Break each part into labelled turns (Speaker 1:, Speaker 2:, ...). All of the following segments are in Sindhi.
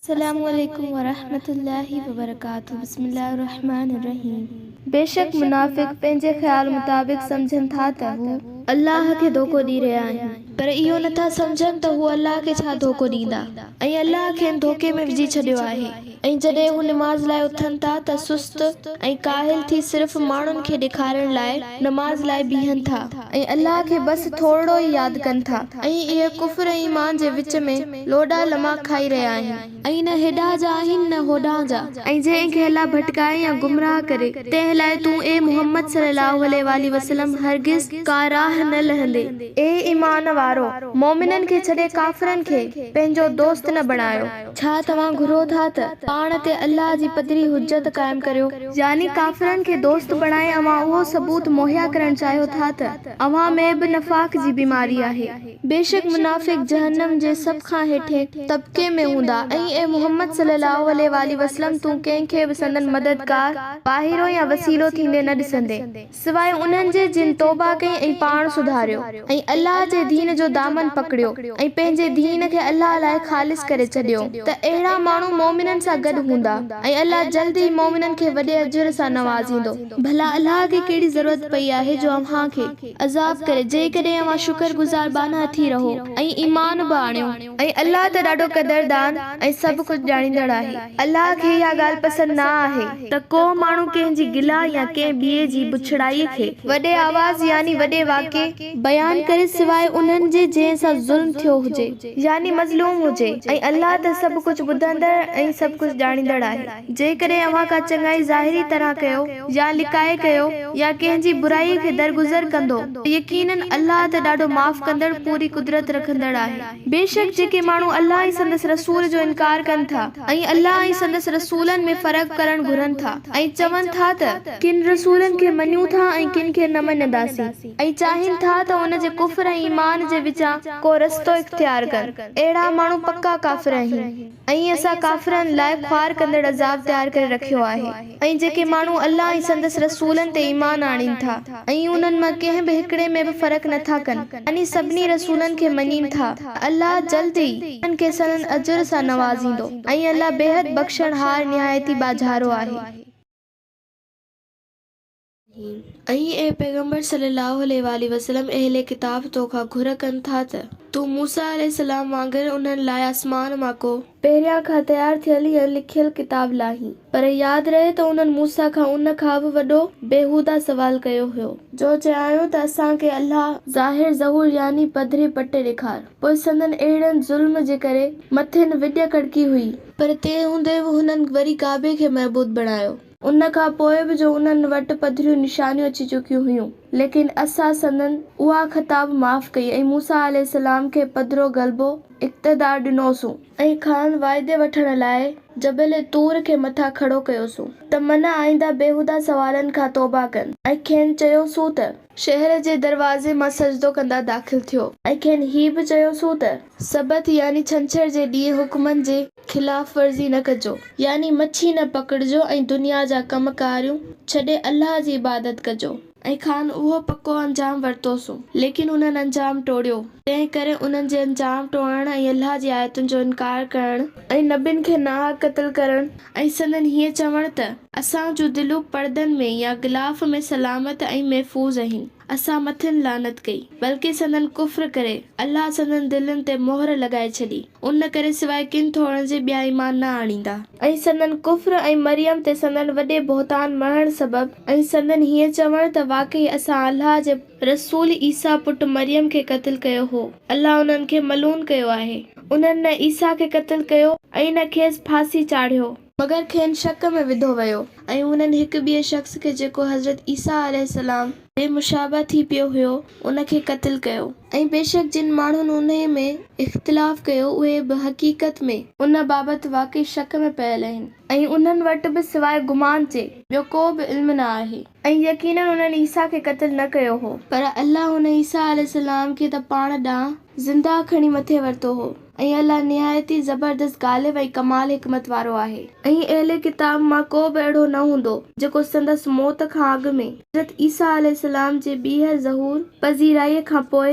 Speaker 1: السلام عليڪم ورحمة الله وبرڪاته بسم الله الرحمٰن الرحيم بيشڪ منافق پنهنجي خيال مطابق سمجهن ٿا ته هو الله کي ڌوڪو ڏئي رهيا آهن پر اهو نٿا سمجهن ته هو الله کي ڇا ڌوڪو ڏيندا ۽ الله کين ڌوڪي ۾ وجهي ڇڏيو آهي ۽ جڏهن هو نماز لاء اٿن ٿا ته سست ۽ ڪاهل ٿي صرف ماڻهن کي ڏيکارڻ لاء نماز لاء بيهن ٿا ۽ الله کي بس ٿورڙو ئي ياد ڪن ٿا ۽ اهي ڪفر ۽ ايمان جي وچ ۾ لوڏا لما کائي رهيا آهن. ۽ نه هيڏانهن جا آهن نه هوڏانهن جا. ۽ جنهن کي الله ڀٽڪائي يا گمراهه ڪري، تنهن لاء تون اي محمد صلّي الله عليه واٰله وسلّم هرگز ڪا راهه نه لهندين. اي ايمان وارؤ! مؤمنن کي ڇڏي ڪافرن کي، پنهنجو، دوست نه بڻايو. ڇا توهان گهرو ٿا ته، پاڻ تي الله جي پڌري حجت قائم ڪريو؟ يعني ڪافرن کي دوست بڻائي اوهان اهو ثبوت مهيا ڪرڻ چاهيو ٿا ته، اوهان ۾ به نفاق جي بيماري آهي. بيشڪ منافق جهنم جي سڀ کان هيٺين طبقي ۾ هوندا ۽ اي محمد صلي الله عليه واٰله وسلم تون ڪنهن کي به سندن مددگار، واهرو يا وسيلو ٿيندي نه ڏسندين، سواء انهن جي جن توبه ڪئي ۽ پاڻ سڌاريو ۽ الله جي دين جو دامن پڪڙيو ۽ پنهنجي دين کي الله لاء خالص ڪري ڇڏيو ته اهڙا ماڻهو مؤمنن سان گڏ هوندا ۽ الله جلد ئي مؤمنن کي وڏي اجر سان نوازيندو. ڀلا الله کي ڪهڙي ضرورت پئي آهي جو اوهان کي. عذاب ڪري، جيڪڏهن اوهان شڪر گذار ٻانها ٿي رهو ۽ ايمان به آڻيو. ۽ الله ته ڏاڍو قدردان ۽ سڀ ڪجهه ڄاڻيندڙ آهي. الله کي اها ڳالهه پسند نه آهي ته ڪو ماڻهو ڪنهن جي گلا يا ڪنهن ٻئي جي بڇڙائيء کي وڏي آواز يعني وڏي واڪي بيان ڪري سواء انهن جي جنهن سان ظلم ٿيو هجي يعني مظلوم هجي ۽ الله ته سڀ ڪجهه ٻڌندڙ ۽ سڀ ڪجهه ڄاڻيندڙ آهي. جيڪڏهن اوهان ڪا چڱائي ظاهري طرح ڪيو يا لڪائي ڪيو يا ڪنهن جي برائيء کي درگذر ڪندو ته يقيناً الله ته ڏاڍو معاف ڪندڙ پوري قدرت رکندڙ آهي. بيشڪ جيڪي ماڻهو الله ۽ سندس رسول جو انڪار ڪن ٿا ۽ الله ۽ سندس رسولن ۾ فرق ڪرڻ گهرن ٿا ۽ چون ٿا ته، ڪن رسولن کي مڃون ٿا ۽ ڪن کي نه مڃنداسين ۽ چاهين ٿا ته ان جي ڪفر ۽ ايمان جي وچان ڪو رستو اختيار ڪن، اهڙا ماڻهو پڪا ڪافر آهن. ۽ اسان ڪافرن لاء خوار ڪندڙ عذاب تيار ڪري رکيو آهي. ۽ جيڪي ماڻهو الله ۽ سندس رسولن تي ايمان آڻين ٿا ۽ انهن مان ڪنهن به هڪڙي ۾ به فرق نه ٿا ڪن يعني سڀني رسولن کي مڃين ٿا ته الله جلد ئي انهن کي سندن اجر سان نوازيندو ۽ الله بيحد بخشڻهار نهايت ئي ٻاجهارو آهي. ۽ اي پيغمبر صلّي اللّٰه عليه واٰله وسلّم اهل ڪتاب تو کان گهر ڪن ٿا ته تون موسيٰ عليه السلام وانگر انهن لاء آسمان مان ڪو، پهريان کان تيار ٿيل يا لکيل ڪتاب لاهين، پر ياد رهي ته انهن موسيٰ کان ان کان به وڏو بيهوده سوال ڪيو هيو، جو چيائون ته اسان کي الله ظاهر ظهور يعني پڌري پٽ ڏيکار، پوء سندن اهڙن ظلم جي ڪري مٿين وڄ ڪڙڪي هئي. پر تنهن هوندي به هنن وري ڪعبي کي معبود بڻايو. ان کان پوء به جو انهن وٽ پڌريون نشانيون اچي چڪيون هيون، ليڪن اسان سندن اها خطا به معاف ڪئي ۽ موسيٰ عليه السلام کي پڌرو غلبو، اقتدار، ڏنوسون. ۽ کانئن واعدي وٺڻ لاء جبل طور کي مٿان کڙو ڪيوسون ته من آئنده بيهوده سوالن کان توبه ڪن ۽ کين چيوسون ته. شهر جي دروازي مان سجدو ڪندا داخل ٿيو. ۽ کين هي به چيوسون ته. سبت يعني ڇنڇر جي ڏينهن حڪمن جي خلاف ورزي نه ڪجو، يعني مڇي نه پڪڙجو ۽ دنيا جا ڪم ڪاريون ڇڏي الله جي عبادت ڪجو. ۽ کانئن اهو پڪو انجام ورتوسون، ليڪن انهن انجام ٽوڙيو، تنهن ڪري انهن جي انجام ٽوڙڻ ۽ الله جي آيتن جو انڪار ڪرڻ، ۽ نبين کي ناحق قتل ڪرڻ، ۽ سندن هيئن چوڻ ته، اسان جون دلون پڙدن ۾ يا غلاف ۾ سلامت ۽ محفوظ اهن. اسان مٿن لعنت ڪئي، بلڪه سندن ڪفر ڪري، الله سندن دلين تي مهر لڳائي ڇڏي، ان ڪري سواء ڪن ٿورن جي ٻيا ايمان نه آڻيندا. ۽ سندن ڪفر ۽ مريم تي سندن وڏي بهتان مڙهڻ سبب، ۽ سندن هيئن چوڻ ته واقعي اسان الله جي رسول عيسيٰ پٽ مريم کي قتل ڪيو هو، الله انهن کي ملعون ڪيو آهي، انهن نه عيسيٰ کي قتل ڪيو ۽ نه کيس ڦاسي چاڙهيو. مگر کين شڪ ۾ وڌو ويو ۽ انهن هڪ ٻئي شخص کي جيڪو حضرت عيسيٰ عليه السلام جي مشابه ٿي پيو هيو ان کي قتل ڪيو ۽ بيشڪ جن ماڻهن انهي ۾ اختلاف ڪيو اهي به حقيقت ۾. ان بابت واقعي شڪ ۾ پيل آهن. ۽ انهن وٽ به سواء گمان جي ٻيو ڪو به علم نه آهي. ۽ يقيناً انهن عيسيٰ کي قتل نه ڪيو هو. پر الله ان عيسيٰ عليه السلام کي ته پاڻ ڏانهن زنده کڻي مٿي ورتو هو. ۽ الله نهايت ئي زبردست غالب ۽ ڪمال حڪمت وارو آهي. ۽ اهل ڪتاب مان ڪو به اهڙو نه هوندو جيڪو سندس موت کان اڳ ۾ حضرت عيسيٰ عليه السلام جي ٻيهر ظهور پذيرائيء کان پوء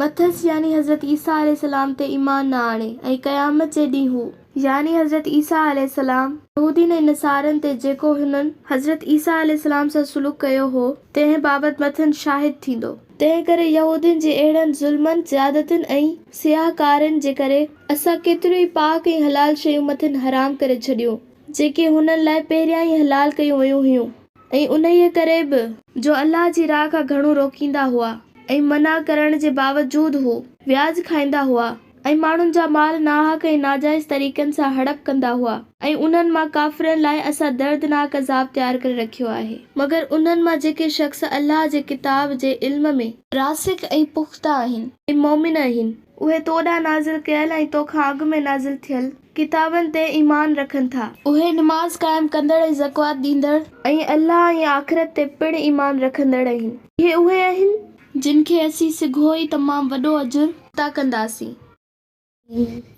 Speaker 1: مٿس يعني حضرت عيسيٰ عليه السلام تي ايمان نه آڻي ۽ قيامت جي ڏينهن هو، يعني حضرت عيسيٰ عليه السلام، يهودين ۽ نصارن تي جيڪو هنن حضرت عيسيٰ عليه السلام سان سلوڪ ڪيو هو، تنهن بابت مٿن شاهد ٿيندو. تنهن ڪري يهودين جي اهڙن ظلمن، زيادتين ۽ سياهه ڪارين جي ڪري اسان ڪيتريون ئي پاڪ ۽ حلال شيون مٿن حرام ڪري ڇڏيون، جيڪي هنن لاء پهريان ئي حلال ڪيون ويون هيون ۽ انهيء ڪري به جو الله جي راهه کان گهڻو روڪيندا هئا ۽ منع ڪرڻ جي باوجود هو وياج کائيندا هئا. ۽ ماڻهن جا مال ناحق ۽ ناجائز طريقن سان هڙپ ڪندا هئا ۽ انهن مان ڪافرن لاء اسان دردناڪ عذاب تيار ڪري رکيو آهي. مگر انهن مان جيڪي شخص الله جي ڪتاب جي علم ۾. راسخ ۽ پختا آهن ۽ مؤمن آهن. اهي تو ڏانهن نازل ڪيل ۽ تو کان اڳ ۾ نازل ٿيل ڪتابن تي ايمان رکن ٿا. اهي نماز قائم ڪندڙ ۽ زڪوات ڏيندڙ. ۽ الله ۽ آخرت تي پڻ ايمان رکندڙ آهن. اهي اهي آهن جن کي اسين سگهو ئي تمام وڏو اجر عطا ڪنداسين.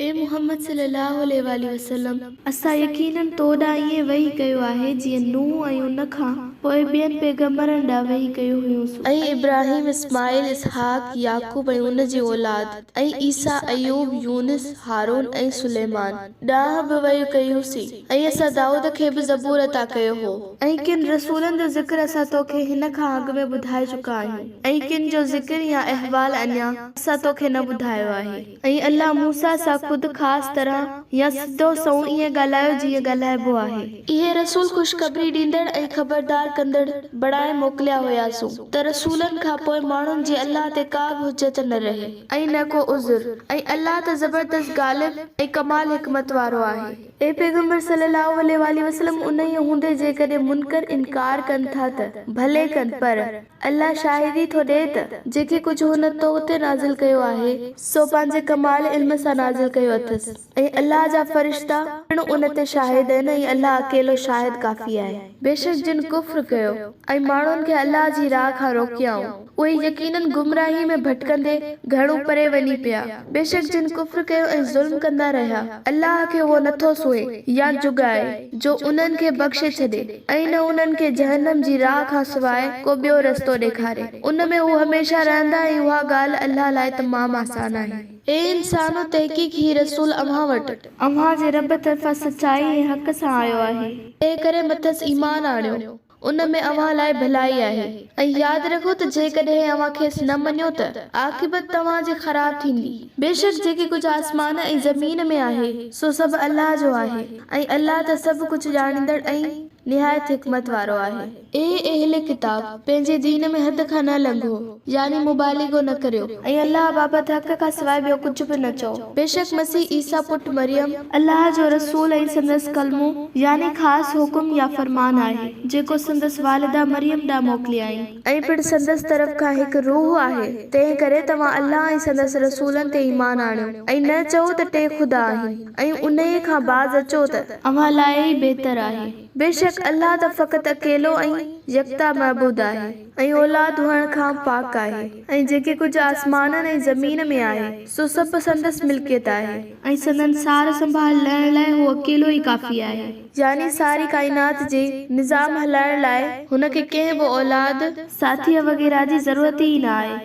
Speaker 1: اي محمد صلي الله عليه واٰله وسلم! اسان يقيناً تو ڏانهن ائين وحي ڪيو آهي جيئن نوح ۽ ان کان پوء ٻين پيغمبرن ڏانهن وحي ڪيو هيوسون. ۽ ابراهيم، اسماعيل، اسحاق، يعقوب ۽ ان جي اولاد، ۽ عيسيٰ، ايوب، يونس، هارون ۽ سليمان ڏانهن به وحي ڪئي هئسين، ۽ اسان دائود کي به زبور عطا ڪيو هو. ۽ ڪن رسولن جو ذڪر اسان توکي هن کان اڳ ۾ ٻڌائي چڪا آهيون ۽ ڪن جو ذڪر يا احوال اڃا اسان توکي نه ٻڌايو آهي. ۽ الله موسيٰ سان خود خاص طرح يا سڌو سنئون ائين ڳالهايو جيئن ڳالهائبو آهي. اهي رسول خوشخبري ڏيندڙ ۽ خبردار ڪندڙ بڻائي موڪليا هياسون ته رسولن کان پوء ماڻهن جي الله تي ڪا به حجت نه رهي ۽ نه ڪو عذر ۽ الله ته زبردست غالب ۽ ڪمال حڪمت وارو آهي. اي پيغمبر صلّي اللّٰه عليه واٰله وسلّم انهيء هوندي جيڪڏهن منڪر انڪار ڪن ٿا ته ڀلي ڪن پر، الله شاهدي ٿو ڏئي ته، جيڪي ڪجهه هن تو تي نازل ڪيو آهي سو پنهنجي ڪمال علم سان نازل ڪيو اٿس ۽ الله جا فرشتا پڻ ان تي شاهد آهن ۽ الله اڪيلو شاهد ڪافي آهي. بيشڪ جن ڪفر ڪيو ۽ ماڻهن کي الله جي راهه کان روڪيائون اهي يقيناً گمراهي ۾ ڀٽڪندي گهڻو پري وڃي پيا. بيشڪ جن ڪفر ڪيو ۽ ظلم ڪندا رهيا، الله کي اهو نٿو سونهين يا جڳائي جو انهن کي بخشي ڇڏي ۽ نه انهن کي جهنم جي راهه کان سواء ڪو ٻيو رستو ڏيکاري. ان ۾ هو هميشه رهندا ۽ اها ڳالهه الله لاء تمام آسان آهي. اي انسانو! تحقيق هي رسول اوهان وٽ. اوهان جي رب طرفان سچائي ۽ حق سان آيو آهي. تنهنڪري مٿس ايمان آڻيو. ان ۾ اوهان لاء ڀلائي آهي ۽ ياد رکو ته جيڪڏهن اوهان کيس نه مڃيو ته عاقبت توهان جي خراب ٿيندي. بيشڪ جيڪي ڪجهه آسمان ۽ زمين ۾ آهي سو سڀ الله جو آهي ۽ الله ته سڀ ڪجهه ڄاڻيندڙ ۽ نهايت حڪمت وارو آهي. اي اهل ڪتاب! پنهنجي دين ۾ حد کان نه لنگهو، يعني مبالغو نه ڪريو. ۽ الله بابت حق کان سواء ٻيو ڪجهه به نه چئو. بيشڪ مسيح عيسيٰ پٽ مريم، الله جو رسول ۽ سندس ڪلمو يعني خاص حڪم يا فرمان آهي، جيڪو سندس والده مريم ڏانهن موڪليائين. ۽ پڻ سندس طرف کان هڪ روح آهي، تنهن ڪري توهان الله ۽ سندس رسولن تي ايمان آڻيو ۽ نه چئو ته ٽي خدا آهن ۽ انهيء کان باز اچو ته. اوهان لاء ئي بهتر آهي. بيشڪ الله ته فقط اڪيلو ۽ يڪتا معبود آهي. ۽ اولاد هئڻ کان پاڪ آهي ۽ جيڪي ڪجهه آسمانن ۽ زمين ۾ آهي، سو سڀ سندس ملڪيت آهي. ۽ سندن سار سنڀال لهڻ لاء هو اڪيلو ئي ڪافي آهي. يعني ساري ڪائنات جي نظام هلائڻ لاء هن کي ڪنهن به اولاد، ساٿيء وغيره جي ضرورت ئي نه آهي.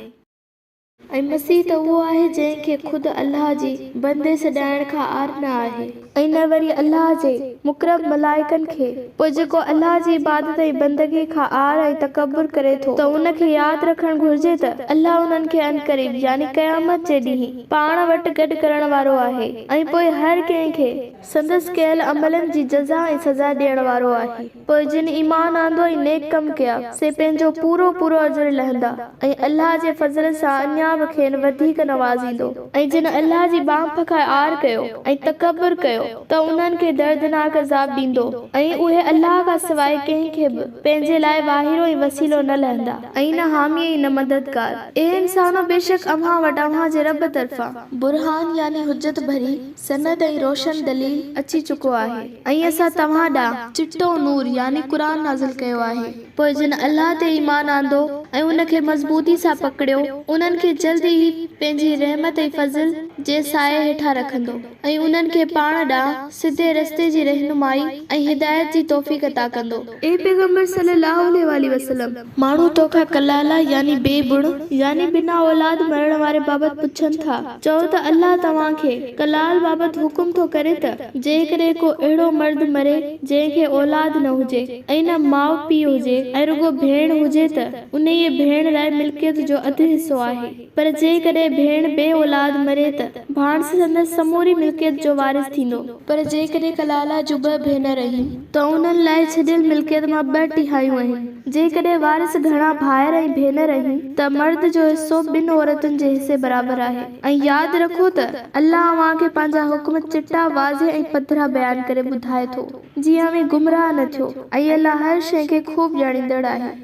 Speaker 1: ۽ مسيح ته اهو آهي جنهن کي خود الله جي بندي سڏائڻ کان عار نه آهي. ۽ نه وري الله جي مقرب ملائڪن کي، پوء جيڪو الله جي عبادت ۽ بندگي کان عار ۽ تڪبر ڪري ٿو ته ان کي ياد رکڻ گهرجي ته الله انهن کي عنقريب، يعني قيامت جي ڏينهن، پاڻ وٽ گڏ ڪرڻ وارو آهي ۽ پوء هر ڪنهن کي سندس ڪيل عملن جي جزا ۽ سزا ڏيڻ وارو آهي. پوء جن ايمان آندو ۽ نيڪ ڪم ڪيا، سي پنهنجو پورو پورو اجر لهندا، ۽ الله جي فضل سان اڃا به کين وڌيڪ نوازيندو. ۽ جن الله جي ٻانهپ کان عار ڪيو ۽ تڪبر ڪيو، ته انهن کي دردناڪ عذاب ڏيندو، ۽ اهي الله کان سواء ڪنهن کي به، پنهنجي لاء، واهرو ۽ وسيلو نه لهندا، ۽ نه حامي ۽ نه مددگار. اي انسانو! بيشڪ اوهان وٽ اوهان جي رب طرفان. برهان يعني حجت ڀري سند ۽ روشن دليل اچي چڪو آهي. ۽ اسان توهان ڏانهن چٽو نور يعني قرآن نازل ڪيو آهي. پوء جن الله تي ايمان آندو ۽ ان کي مضبوطي سان پڪڙيو، انهن کي جلد ئي پنهنجي رحمت ۽ فضل جي سايي هيٺان رکندو ۽ انهن کي پاڻ ڏانهن. ڏانهن سڌي رستي جي رهنمائي ۽ هدايت جي توفيق عطا ڪندو. اي پيغمبر صلّي اللّٰه عليه واٰله وسلّم! ماڻهو توکان ڪلاله يعني بي بڻ يعني بنا اولاد مرڻ واري بابت پڇن ٿا، چئو ته الله توهان کي ڪلال بابت حڪم ٿو ڪري ته جيڪڏهن ڪو اهڙو مرد مري جنهن کي اولاد نه هجي ۽ نه ماء پيء هجي ۽ رڳو ڀيڻ هجي ته انهيء ڀيڻ لاء ملڪيت جو اڌ حصو آهي، پر جيڪڏهن ڀيڻ بي اولاد مري ته ڀاڻس سندس سموري ملڪيت جو وارث ٿيندو. پر جيڪڏهن ڪلاله جون ٻه ڀينر آهن ته انهن لاء ڇڏيل ملڪيت مان ٻه ٽهايون آهن. جيڪڏهن وارث گهڻا ڀائر ۽ ڀينر آهن ته مرد جو حصو ٻن عورتن جي حصي برابر آهي. ۽ ياد رکو ته الله اوهان کي پنهنجا حڪم چٽا، واضح ۽ پڌرا بيان ڪري ٻڌائي ٿو، جيئن اوهين گمراهه نه ٿيو. ۽ الله هر شيء کي خوب ڄاڻيندڙ آهي.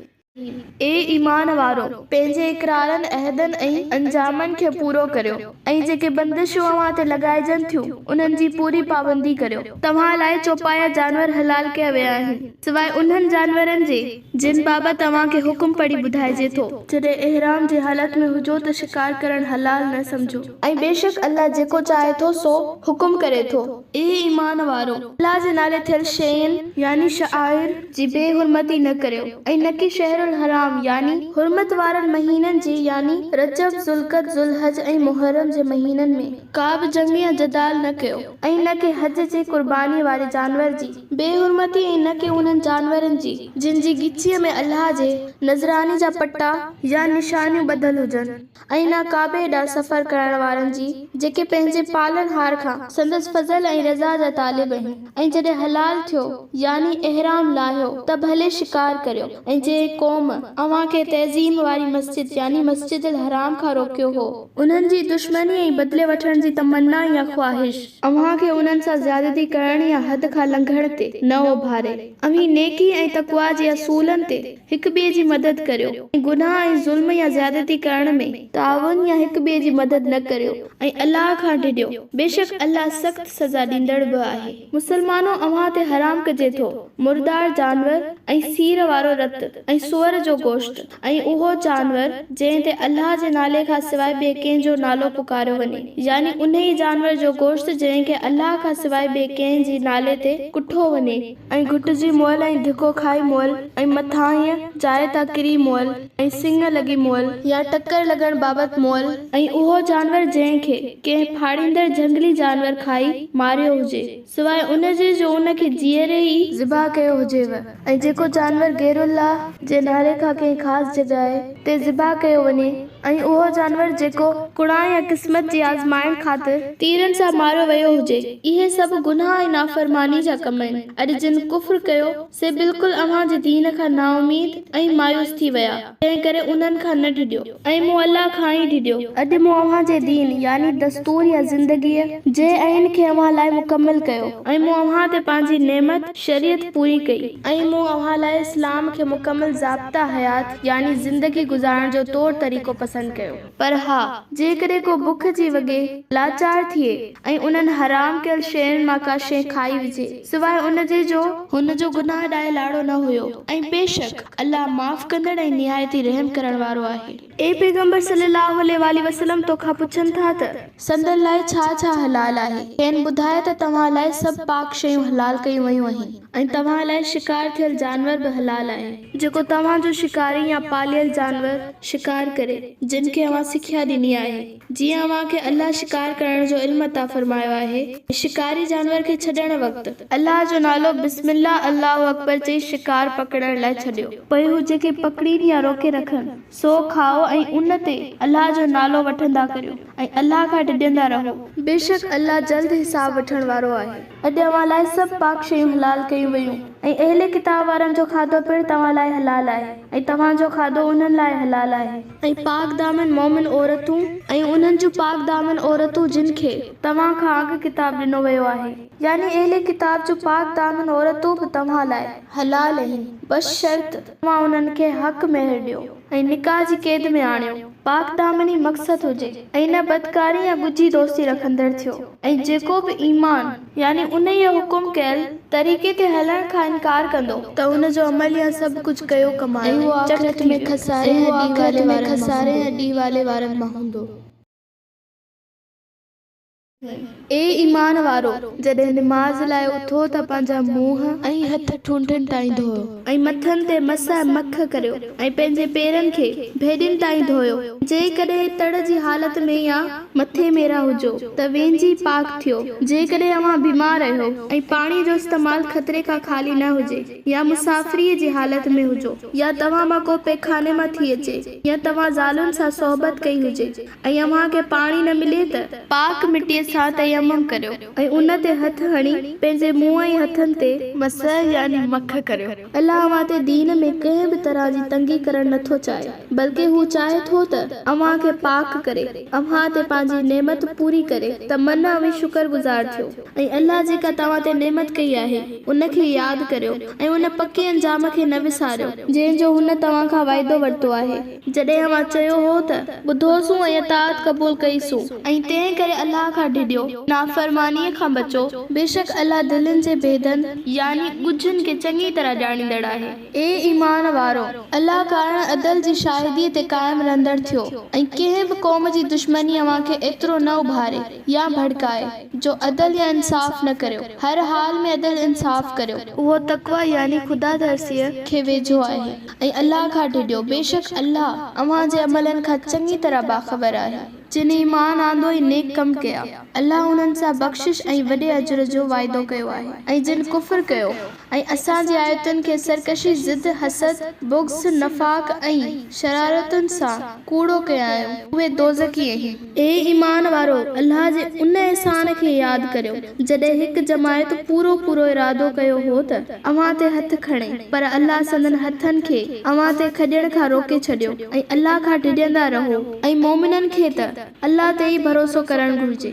Speaker 1: اي ايمان وارؤ! پنهنجي اقرارن، عهدن ۽ انجامن کي پورو ڪريو ۽ جيڪي بندشون اوهان تي لڳائجن ٿيون، انهن جي پوري پابندي ڪريو. توهان لاء چوپايا جانور حلال ڪيا ويا آهن، سواء انهن جانورن جي، جن بابت اوهان کي حڪم پڙهي ٻڌائجي ٿو. جڏهن احرام جي حالت ۾ هجو ته شڪار ڪرڻ حلال نه سمجهو. ۽ بيشڪ الله جيڪو چاهي ٿو سو حڪم ڪري ٿو. اي ايمان وارؤ! الله جي نالي ٿيل شين، يعني شعائر، جي بي حرمتي نه ڪريو ۽ نڪي شهر الحرام، يعني حرمت وارن مهينن جي، يعني رجب، ذوالقعد، ذوالحج ۽ محرم جي مهينن ۾، ڪا به جنگ يا جدال نه ڪيو ۽ نه ڪي حج جي قربانيء واري جانور جي بي حرمتي ۽ نه ڪي انهن جانورن جي، جن جي ڳچيء ۾ الله جي نذراني جا پٽا يا نشانيون ٻڌل هجن. ۽ نه ڪعبي ڏانهن سفر ڪرڻ وارن جي، جيڪي پنهنجي پالڻهار کان سندس فضل ۽ رضا جا طالب آهن، ۽ جڏهن حلال ٿيو، يعني احرام لاهيو، ته ڀلي شڪار ڪريو، ۽ جنهن قوم اوهان کي تعظيم واري مسجد، يعني مسجد الحرام، کان روڪيو هو، انهن جي دشمني ۽ بدلي وٺڻ جي تمنا يا خواهش اوهان کي انهن سان زيادتي ڪرڻ يا حد کان لنگهڻ تي نه اڀاري، اوهين نيڪي ۽ تقويٰ جي اصولن تي هڪ ٻئي جي مدد ڪريو ۽ گناهه ۽ ظلم يا زيادتي ڪرڻ ۾ تعاون يا هڪ ٻئي جي مدد نه ڪريو ۽ الله کان ڊڄو، بيشڪ الله سخت سزا ڏيندڙ به آهي. مسلمانو! اوهان تي حرام ڪجي ٿو مردار جانور ۽ سير وارو رت ۽ سوئر جو گوشت ۽ اهو جانور جنهن تي الله جي نالي کان سواء ٻئي ڪنهن جو نالو پڪاريو وڃي يعني انهيء جانور جو گوشت جنهن کي الله کان سواء ٻئي ڪنهن جي نالي تي ڪٺو وڃي. ۽ گهٽجي مئل ۽ ڌڪو کائي مئل ۽ مٿانهينء جاء تان ڪري مئل ۽ سڱ لڳي مئل يا ٽڪر لڳڻ بابت مئل ۽ اهو جانور جنهن کي ڪنهن ڦاڙيندڙ جهنگلي جانور کائي ماريو هجي، سواء ان جي جو ان کي جيئري ئي ذبح ڪيو هجيو ۽ جيڪو جانور غير الله جي نالي کان ڪنهن خاص جڳهه تي ذبح ڪيو وڃي. ۽ اهو جانور جيڪو قرعه يا قسمت جي آزمائڻ خاطر تيرن سان ماريو ويو هجي، اهي سڀ گناهه ۽ نافرماني جا ڪم آهن. اڄ جن ڪفر ڪيو، سي بلڪل اوهان جي دين کان نااميد ۽ مايوس ٿي ويا، تنهن ڪري انهن کان نه ڊڄو ۽ مون الله کان ئي ڊڄو. اڄ مون اوهان جي دين، يعني دستور يا زندگيء، جي آئين کي اوهان لاء مڪمل ڪيو ۽ مون اوهان تي پنهنجي نعمت، شريعت، پوري ڪئي ۽ مون اوهان لاء اسلام کي مڪمل ضابطه حيات، يعني زندگي گذارڻ جو طور طريقو پسند ڪيو. پر ها، جيڪڏهن ڪو بک جي وڳي لاچار ٿئي ۽ انهن حرام ڪيل شين مان ڪا شيء کائي وجهي، سواء ان جي جو هن جو گناهه ڏانهن لاڙو نه هيو ۽ بيشڪ الله معاف ڪندڙ ۽ نهايت ئي رحم ڪرڻ وارو آهي. اي پيغمبر صلّي اللّٰه عليه واٰله وسلّم! توکان پڇن ٿا ته سندن لاء ڇا ڇا حلال آهي؟ کين ٻڌاء ته توهان لاء سڀ پاڪ شيون حلال ڪيون ويون آهن ۽ توهان لاء شڪار ٿيل جانور به حلال آهي. جيڪو توهان جو شڪاري يا پاليل جانور شڪار ڪري، جن کي اوهان سکيا ڏني آهي، جيئن اوهان کي الله شڪار ڪرڻ جو علم عطا فرمايو آهي، ۽ شڪاري جانور کي ڇڏڻ وقت، الله جو نالو بسم الله الله اڪبر چئي شڪار پڪڙڻ لاء ڇڏيو. پوء هو جيڪي پڪڙين يا روڪي رکن، سو کائو ۽ ان تي الله جو نالو وٺندا ڪريو ۽ الله کان ڊڄندا رهو. بيشڪ الله جلد حساب وٺڻ وارو آهي. اڄ اوهان لاء سڀ پاڪ شيون حلال ڪيون ويون ۽ اهل ڪتاب وارن جو کاڌو پڻ توهان لاء حلال آهي ۽ توهان جو کاڌو انهن لاء حلال آهي. ۽ پاڪ دامن مؤمن عورتون ۽ انهن جون پاڪ دامن عورتون جن کي توهان کان اڳ ڪتاب ڏنو ويو آهي، يعني اهل ڪتاب جون پاڪ دامن عورتون به توهان لاء حلال آهن، بشرط توهان انهن کي حق مهر ڏيو ۽ نڪاح جي قيد ۾ آڻيو، پاڪ دامني مقصد هجي ۽ نه بدڪاري يا ڳجهي دوستي رکندڙ ٿيو. ۽ جيڪو به ايمان، يعني انهيء حڪم ڪيل طريقي تي هلڻ، کان انڪار ڪندو، ته ان جو عمل يا سڀ ڪجهه ڪيو ڪمايو
Speaker 2: ۽ اهو
Speaker 1: چٽ
Speaker 2: آخرت
Speaker 1: ٿي
Speaker 2: ۾
Speaker 1: ويو.
Speaker 2: خساري
Speaker 1: ۽
Speaker 2: ۽
Speaker 1: اهو آخرت ۾
Speaker 2: ڏيوالي
Speaker 1: خساري ۽ ڏيوالي وارن مان هوندو. اي ايمان وارؤ! جڏهن نماز لاء اٿو ته پنهنجا منهن. ۽ هٿ ٺونٺن تائين ڌوئو. ۽ مٿن تي مسح مک ڪريو ۽ پنهنجي پيرن کي ڀيڏين تائين ڌوئو. جيڪڏهن تڙ جي حالت ۾ يا مٿي ميرا هجو ته وهنجي پاڪ ٿيو. جيڪڏهن اوهان بيمار آهيو ۽ پاڻيء جو استعمال خطري کان خالي نه هجي يا مسافريء جي حالت ۾ هجو يا توهان مان ڪو پيخاني مان ٿي اچي يا توهان زالن سان صحبت ڪئي هجي ۽ اوهان کي پاڻي نه ملي ته. پاڪ مٽيء سان تيمم ڪريو ۽ ان تي هٿ هڻي پنهنجي منهن ۽ هٿن تي. مسح يعني مک ڪريو. الله اوهان تي دين ۾ ڪنهن به طرح جي تنگي ڪرڻ نه ٿو چاهي، بلڪه هو چاهي ٿو ته اوهان کي پاڪ ڪري، اوهان تي پنهنجي نعمت پوري ڪري ته من اوهين شڪر گذار ٿيو. ۽ الله جيڪا توهان تي نعمت ڪئي آهي، ان کي ياد ڪريو ۽ ان پڪي انجام کي نه وساريو، جنهن جو هن توهان کان وعدو ورتو آهي. جڏهن اوهان چيو هو ته، ٻڌوسون ۽ اطاعت قبول ڪئي سون. ۽ تنهن ڪري الله کان ڊڄو، نافرمانيء کان بچو، بيشڪ الله دلين جي ڀيدن، يعني ڳجهن، کي چڱي طرح ڄاڻيندڙ آهي. اي ايمان وارؤ! الله ڪارڻ عدل جي شاهديء تي قائم رهندڙ ٿيو، ۽ ڪنهن به قوم جي دشمني اوهان کي ايترو نه اڀاري يا ڀڙڪائي، جو عدل يا انصاف نه ڪريو، هر حال ۾ عدل انصاف ڪريو. اهو تقويٰ يعني خدا ترسيء کي ويجهو آهي. ۽ الله کان ڊڄو، بيشڪ الله اوهان جي عملن کان چڱي طرح باخبر آهي. جن ايمان آندو ۽ نيڪ ڪم ڪيا، الله انهن سان بخشش ۽ وڏي اجر جو وعدو ڪيو آهي. ۽ جن ڪفر ڪيو ۽ اسان جي آيتن کي سرڪشي، ضد، حسد، بغض، نفاق ۽ شرارتن سان ڪوڙو ڪيائون، اهي دوزخي اهن. اي ايمان وارؤ! الله جي ان احسان کي ياد ڪريو، جڏهن هڪ جماعت پورو پورو ارادو ڪيو هو ته اوهان تي هٿ کڻي، پر الله سندن هٿن کي اوهان تي کڄڻ کان روڪي ڇڏيو ۽ الله کان ڊڄندا رهو ۽ مؤمنن کي ته الله تي ئي ڀروسو ڪرڻ گهرجي.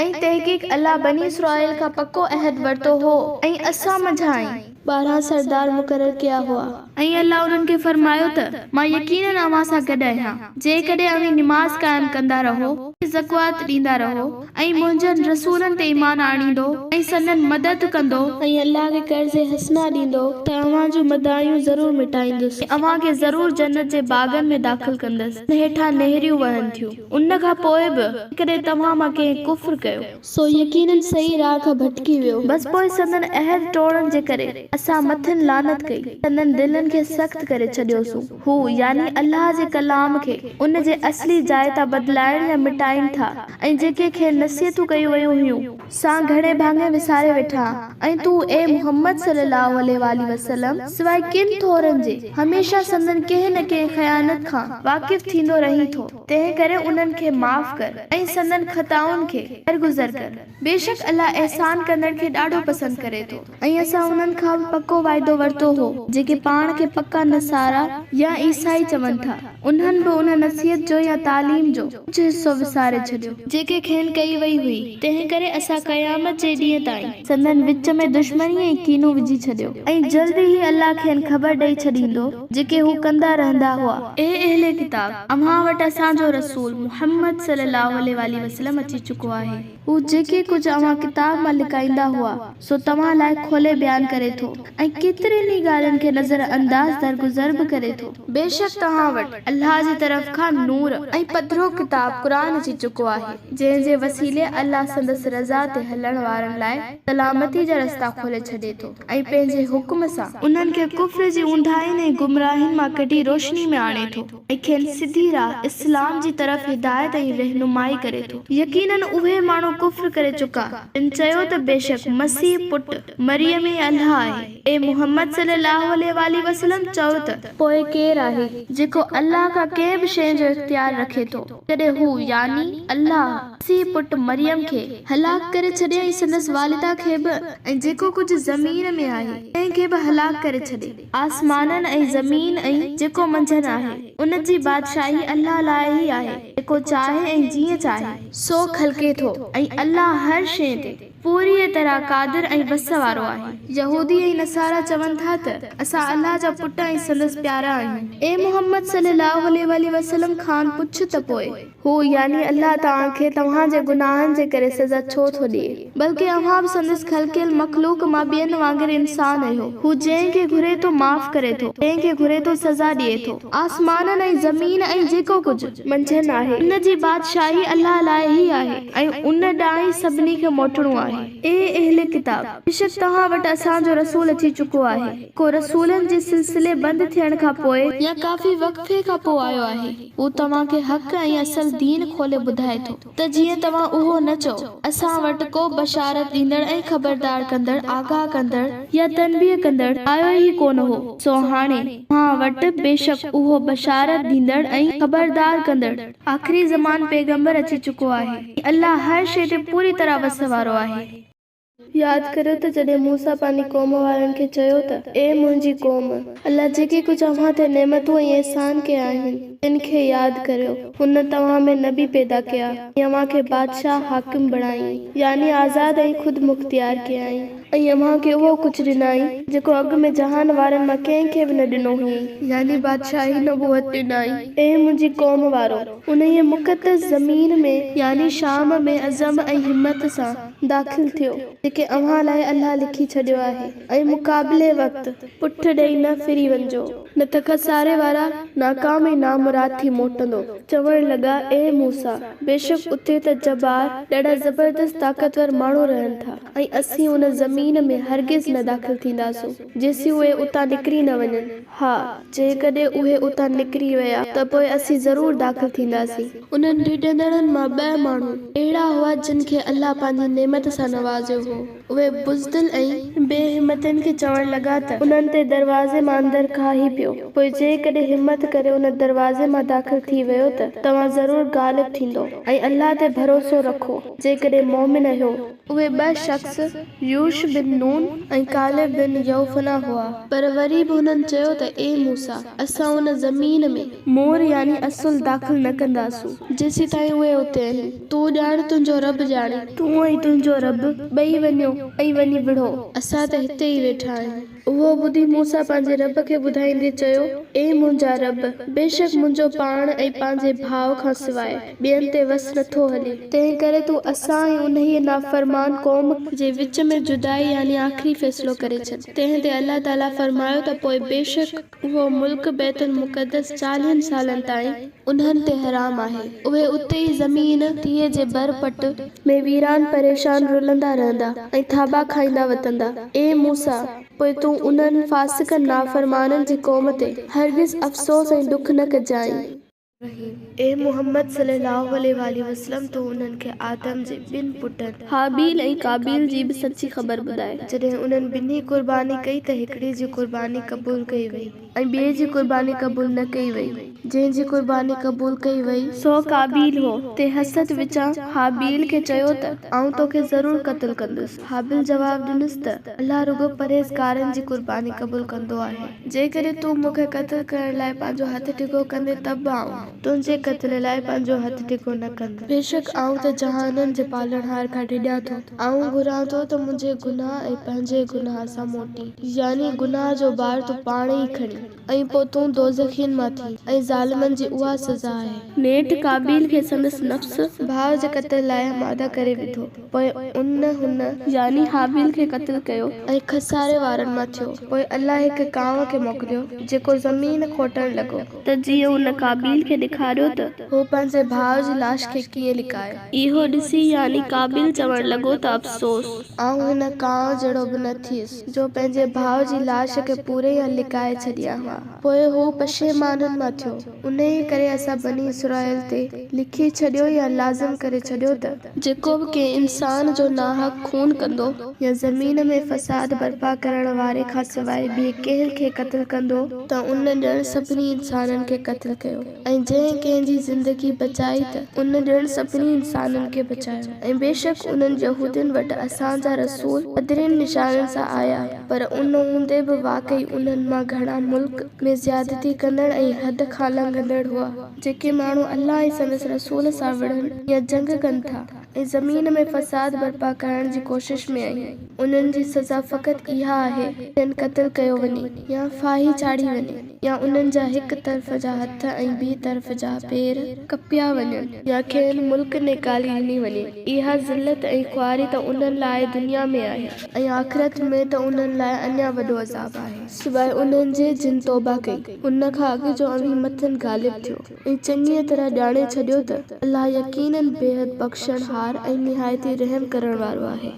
Speaker 1: ۽ تحقيق الله بني اسرائيل کان پڪو عهد ورتو هو ۽ اسان منجهانئن. 12 سردار مقرر ڪيا هئا. ۽ الله انهن کي فرمايو ته، مان يقيناً اوهان سان گڏ آهيان، جيڪڏهن اوهين نماز قائم ڪندا رهو ۽ زڪوات ڏيندا رهو ۽ منهنجن رسولن تي ايمان آڻيندو ۽ سندن مدد ڪندو. ۽ الله کي قرض حسنه ڏيندو ته اوهان جون مدايون ضرور مٽائيندس. ۽ اوهان کي ضرور جنت جي باغن ۾ داخل ڪندس، جن هيٺان نهريون وهن ٿيون. ان کان پوء به جيڪڏهن توهان مان ڪنهن ڪفر ڪيو. سو يقيناً صحيح راهه کان ڀٽڪي ويو. بس پوء سندن عهد ٽوڙڻ جي ڪري اسان مٿن لعنت ڪئي، سندن دلين کي سخت ڪري ڇڏيوسون. هو، يعني الله جي ڪلام کي، ان جي اصلي جاء تان بدلائڻ يا مٽائين ٿا ۽ جيڪي کين نصيحتون ڪيون ويون هيون، سان گهڻي ڀاڱي وساري ويٺا ۽ تون، اي محمد صلّي اللّٰه عليه واٰله وسلّم، سواء ڪن ٿورن جي، هميشه سندن ڪنهن نه ڪنهن خيانت کان واقف ٿيندو رهين ٿو، تنهن ڪري انهن کي معاف ڪر ۽ سندن خطائن کي درگذر ڪر. بيشڪ الله احسان ڪندڙ کي ڏاڍو پسند ڪري ٿو. ۽ اسان انهن کان به پڪو وعدو ورتو هو، جيڪي پاڻ کي پڪا نصارا يا عيسائي چون ٿا، انهن به ان نصيحت جو يا تعليم جو ڪجهه حصو وساري ڇڏيو، جيڪي کين ڪئي وئي هئي، تنهنڪري اسان قيامت جي ڏينهن تائين سندن وچ ۾ دشمني ۽ ڪينو وجهي ڇڏيو، ۽ جلد ئي الله کين خبر ڏئي ڇڏيندو، جيڪي هو ڪندا رهندا هئا. اي اهل ڪتاب! اوهان وٽ اسان جو رسول، محمد صلي الله عليه واٰله وسلم، اچي چڪو آهي. هو جيڪي ڪجهه اوهان ڪتاب مان لڪائيندا هئا، سو توهان لاء کولي بيان ڪري ٿو ۽ ڪيترين ئي ڳالهين کي نظر انداز درگذر به ڪري ٿو. بيشڪ توهان وٽ الله جي طرف کان نور ۽ پڌرو ڪتاب قرآن اچي چڪو آهي، جنهن جي وسيلي الله سندس رضا تي هلڻ وارن لاء سلامتي جا رستا کولي ڇڏي ٿو ۽ پنهنجي حڪم سان انهن کي ڪفر جي اونداهين ۽ گمراهين مان ڪڍي روشني ۾ آڻي ٿو. ۽ کين سڌي راهه، اسلام، جي طرف هدايت ۽ رهنمائي ڪري ٿو. يقيناً اهي ماڻهو ڪفر ڪري چڪا، جن چيو ته بيشڪ مسيح پٽ مريم ئي الله آهي. اي محمد صلي الله عليه واٰله وسلم! چؤ ته. پوء ڪير آهي، جيڪو الله کان ڪنهن به شيء جو اختيار رکي ٿو، جڏهن هو، يعني الله، مسيح پٽ مريم کي، هلاڪ ڪري ڇڏي ۽ سندس والده کي به ۽ جيڪو ڪجهه زمين ۾ آهي، تنهن کي به هلاڪ ڪري ڇڏي. آسمانن ۽ زمين ۽ جيڪو منجهن آهي، ان جي بادشاهي الله لاء ئي آهي، جيڪو چاهي ۽ جيئن چاهي، سو خلقي ٿو ۽ الله هر شيء تي پوريء طرح قادر ۽ وس وارو آهي. يهودي ۽ نصارا چون ٿا ته، اسان الله جا پٽ ۽ سندس پيارا آهيون. اي محمد صلي الله عليه واٰله وسلم کان پڇ ته پوء هو، يعني الله، توهان کي توهان جي گناهن جي ڪري سزا ڇو ٿو ڏئي؟ بلڪه اوهان به سندس خلقيل مخلوق مان ٻين وانگر انسان آهيو. هو جنهن کي گهري ٿو معاف ڪري ٿو، جنهن کي گهري ٿو سزا ڏئي ٿو. آسمانن ۽ زمين ۽ جيڪو ڪجهه منجهن آهي، ان جي بادشاهي الله لاء ئي آهي ۽ ان ڏانهن ئي سڀني کي موٽڻو آهي. اي اهل ڪتاب! بيشڪ توهان وٽ اسان جو رسول اچي چڪو آهي، جيڪو رسولن جي سلسلي بند ٿيڻ کان پوء، يا ڪافي وقفي کان پوء آيو آهي، هو توهان کي حق ۽ اصل دين کولي ٻڌائي ٿو. ته جيئن توهان اهو نه چئو، اسان وٽ ڪو بشارت ڏيندڙ ۽ خبردار ڪندڙ، آگاهه ڪندڙ يا تنبيهه ڪندڙ آيو ئي ڪونه هو، سو هاڻي، توهان وٽ بيشڪ اهو بشارت ڏيندڙ ۽ خبردار ڪندڙ، آخري زمان پيغمبر اچي چڪو آهي ۽ الله هر شيء تي پوري طرح وس وارو آهي. ياد ڪريو ته جڏهن موسيٰ پنهنجي قوم وارن کي چيو ته، اي منهنجي قوم! الله جيڪي ڪجهه اوهان تي نعمتون ۽ احسان ڪيا آهن، تن کي ياد ڪريو. هن توهان ۾ نبي پيدا ڪيا ۽ اوهان کي بادشاهه، حاڪم، بڻايائين، يعني آزاد ۽ خود مختيار ڪيائين، ۽ اوهان کي اهو ڪجهه ڏنائين، جيڪو اڳ ۾ جهان وارن مان ڪنهن کي به نه ڏنو هئائين. يعني بادشاهي نبوت ڏنائين. اي منهنجي قوم وارو! انهيء مقدس زمين ۾، يعني شام ۾، عزم ۽ همت سان، داخل ٿيو، جيڪي اوهان لاء الله لکي ڇڏيو آهي، ۽ مقابلي وقت پٺ ڏئي نه ڦري وڃجو، نه ته خساري وارا ناڪام ۽ نامراد ٿي موٽندو. چوڻ لڳا، اي موسيٰ! بيشڪ اتي ته جبار، ڏاڍا زبردست طاقتور ماڻهو رهن ٿا، ۽ اسين ان زمين ۾ هرگز نه داخل ٿينداسون، جيسين اهي اتان نڪري نه وڃن. ها، جيڪڏهن اهي اتان نڪري ويا ته پوء اسين ضرور داخل ٿينداسين. انهن ڊڄندڙن مان ٻه ماڻهو اهڙا هئا جن کي الله پنهنجي نعمت سان نوازيو هو. اهي بزدل ۽. بي همتن کي چوڻ لڳا ته. انهن تي دروازي مان اندر ڪاهي پيو. پوء جيڪڏهن همت ڪري ان دروازي مان داخل ٿي ويو ته توهان ضرور غالب ٿيندؤ ۽ الله تي ڀروسو رکو جيڪڏهن مؤمن اهيو. اهي ٻه شخص يوشع بن نون ۽ ڪالب بن يوفنه هئا. پر وري به هنن چيو ته اي موسيٰ! اسان ان زمين ۾. مور يعني اصل داخل نه ڪنداسون، جيسيتائين اهي اتي آهن. تون ڄاڻ، تنهنجو رب ڄاڻي. تون ۽ تنهنجو رب ٻئي وڃو ۽ وڃي وڙهو، اسان ته هتي ئي ويٺا آهيون. اهو ٻڌي موسيٰ پنهنجي رب کي ٻڌائيندي چيو، اي منهنجا رب! بيشڪ منهنجو پاڻ ۽ پنهنجي ڀاء کان سواء ٻين تي وس نٿو هلي. تنهنڪري تون اسان ۽ انهيء نافرمان قوم. جي وچ ۾ جدائي يعني آخري فيصلو ڪري ڇڏ. تنهن تي الله تعاليٰ فرمايو ته پوء بيشڪ اهو ملڪ، بيت المقدس، چاليهن سالن تائين انهن تي حرام آهي. اهي اتي ئي زمين، تيهه جي بر پٽ، ۾ ويران پريشان رلندا رهندا ۽ ٿاٻا کائيندا وتندا. اي موسيٰ! پوء تون انهن فاسقن نافرمانن جي قوم تي هرگز افسوس ۽ ڏک نه ڪجانء. رحيم. اي محمد صلي الله عليه واٰله وسلم تون انهن کي آدم جي ٻن پٽن. هابيل ۽ قابيل جي به سچي خبر ٻڌاء. جڏهن انهن ٻنهي قرباني ڪئي ته هڪڙي جي قرباني قبول ڪئي وئي. ۽ ٻئي جي قرباني قبول نه ڪئي وئي. جنهن جي قرباني قبول ڪئي وئي. سو قابيل هو، تنهن حسد وچان هابيل کي چيو ته، آئون توکي ضرور قتل ڪندس. هابيل جواب ڏنس ته، الله رڳو پرهيزگارن جي قرباني قبول ڪندو آهي. جيڪڏهن تون مون کي قتل ڪرڻ لاء پنهنجو هٿ ڊگهو ڪندين ته به آئون. تنهنجي قتل لاء پنهنجو هٿ ڊگهو نه ڪندس. بيشڪ آئون ته جهانن جي پالڻهار کان ڊڄان ٿو. آئون گهران ٿو ته منهنجي گناهه ۽ پنهنجي گناهه سان موٽين، يعني گناهه جو بار تون پاڻ ئي کڻين ۽ پوء تون دوزخين مان ٿين ۽ ظالمن جي اها سزا آهي. نيٺ قابيل کي سندس نفس، ڀاء جي قتل لاء آماده ڪري وڌو. پوء ان هن، يعني هابيل کي قتل ڪيو ۽ خساري وارن مان ٿيو. پوء الله هڪ ڪانء کي موڪليو، جيڪو زمين کوٽڻ لڳو. ته جيئن ان قابيل کي ڏيکاريو ته. هو پنهنجي ڀاء جي لاش کي ڪيئن لڪائي. اهو ڏسي يعني قابيل چوڻ لڳو ته افسوس! آئون هن ڪانء جهڙو به نه ٿيس، جو پنهنجي ڀاء جي لاش کي پوري يا لڪائي ڇڏيان ها. پوء هو پشيمانن مان ٿيو. انهيء ڪري اسان بني اسرائيل تي لکي ڇڏيو يا لازم ڪري ڇڏيو ته. جيڪو به ڪنهن انسان جو ناحق خون ڪندو. يا زمين ۾ فساد برپا ڪرڻ واري کان سواء ٻئي ڪنهن کي قتل ڪندو. ته ان ڄڻ سڀني انسانن کي قتل ڪيو. ۽ جنهن ڪنهن جي زندگي بچائي ته ان ڄڻ سڀني انسانن کي بچايو. ۽ بيشڪ انهن يهودين وٽ اسان جا رسول پڌرين نشانين سان آيا، پر ان هوندي به واقعي انهن مان گهڻا ملڪ ۾ زيادتي ڪندڙ ۽ حد کان لنگهندڙ هئا. جيڪي ماڻهو الله ۽ سندس رسول سان وڙهن يا جنگ ڪن ٿا ۽ زمين ۾ فساد برپا ڪرڻ جي ڪوشش ۾ آهن، انهن جي سزا فقط اها آهي ته کين قتل ڪيو وڃي يا ڦاهي چاڙهي وڃي يا انهن جا هڪ طرف جا هٿ ۽ ٻي طرف جا پير ڪپيا وڃن يا کين ملڪ نيڪالي ڏني وڃي. اها ذلت ۽ خواري ته انهن لاء دنيا ۾ آهي ۽ آخرت ۾ ته انهن لاء اڃا وڏو عذاب آهي. سواء انهن جي جن توبه ڪئي، ان کان اڳ جو اوهين مٿن غالب ٿيو ۽ چڱيء طرح ڄاڻي ڇڏيو ته الله يقيناً بيحد بخشڻهار ۽ نهايت ئي رحم ڪرڻ وارو آهي.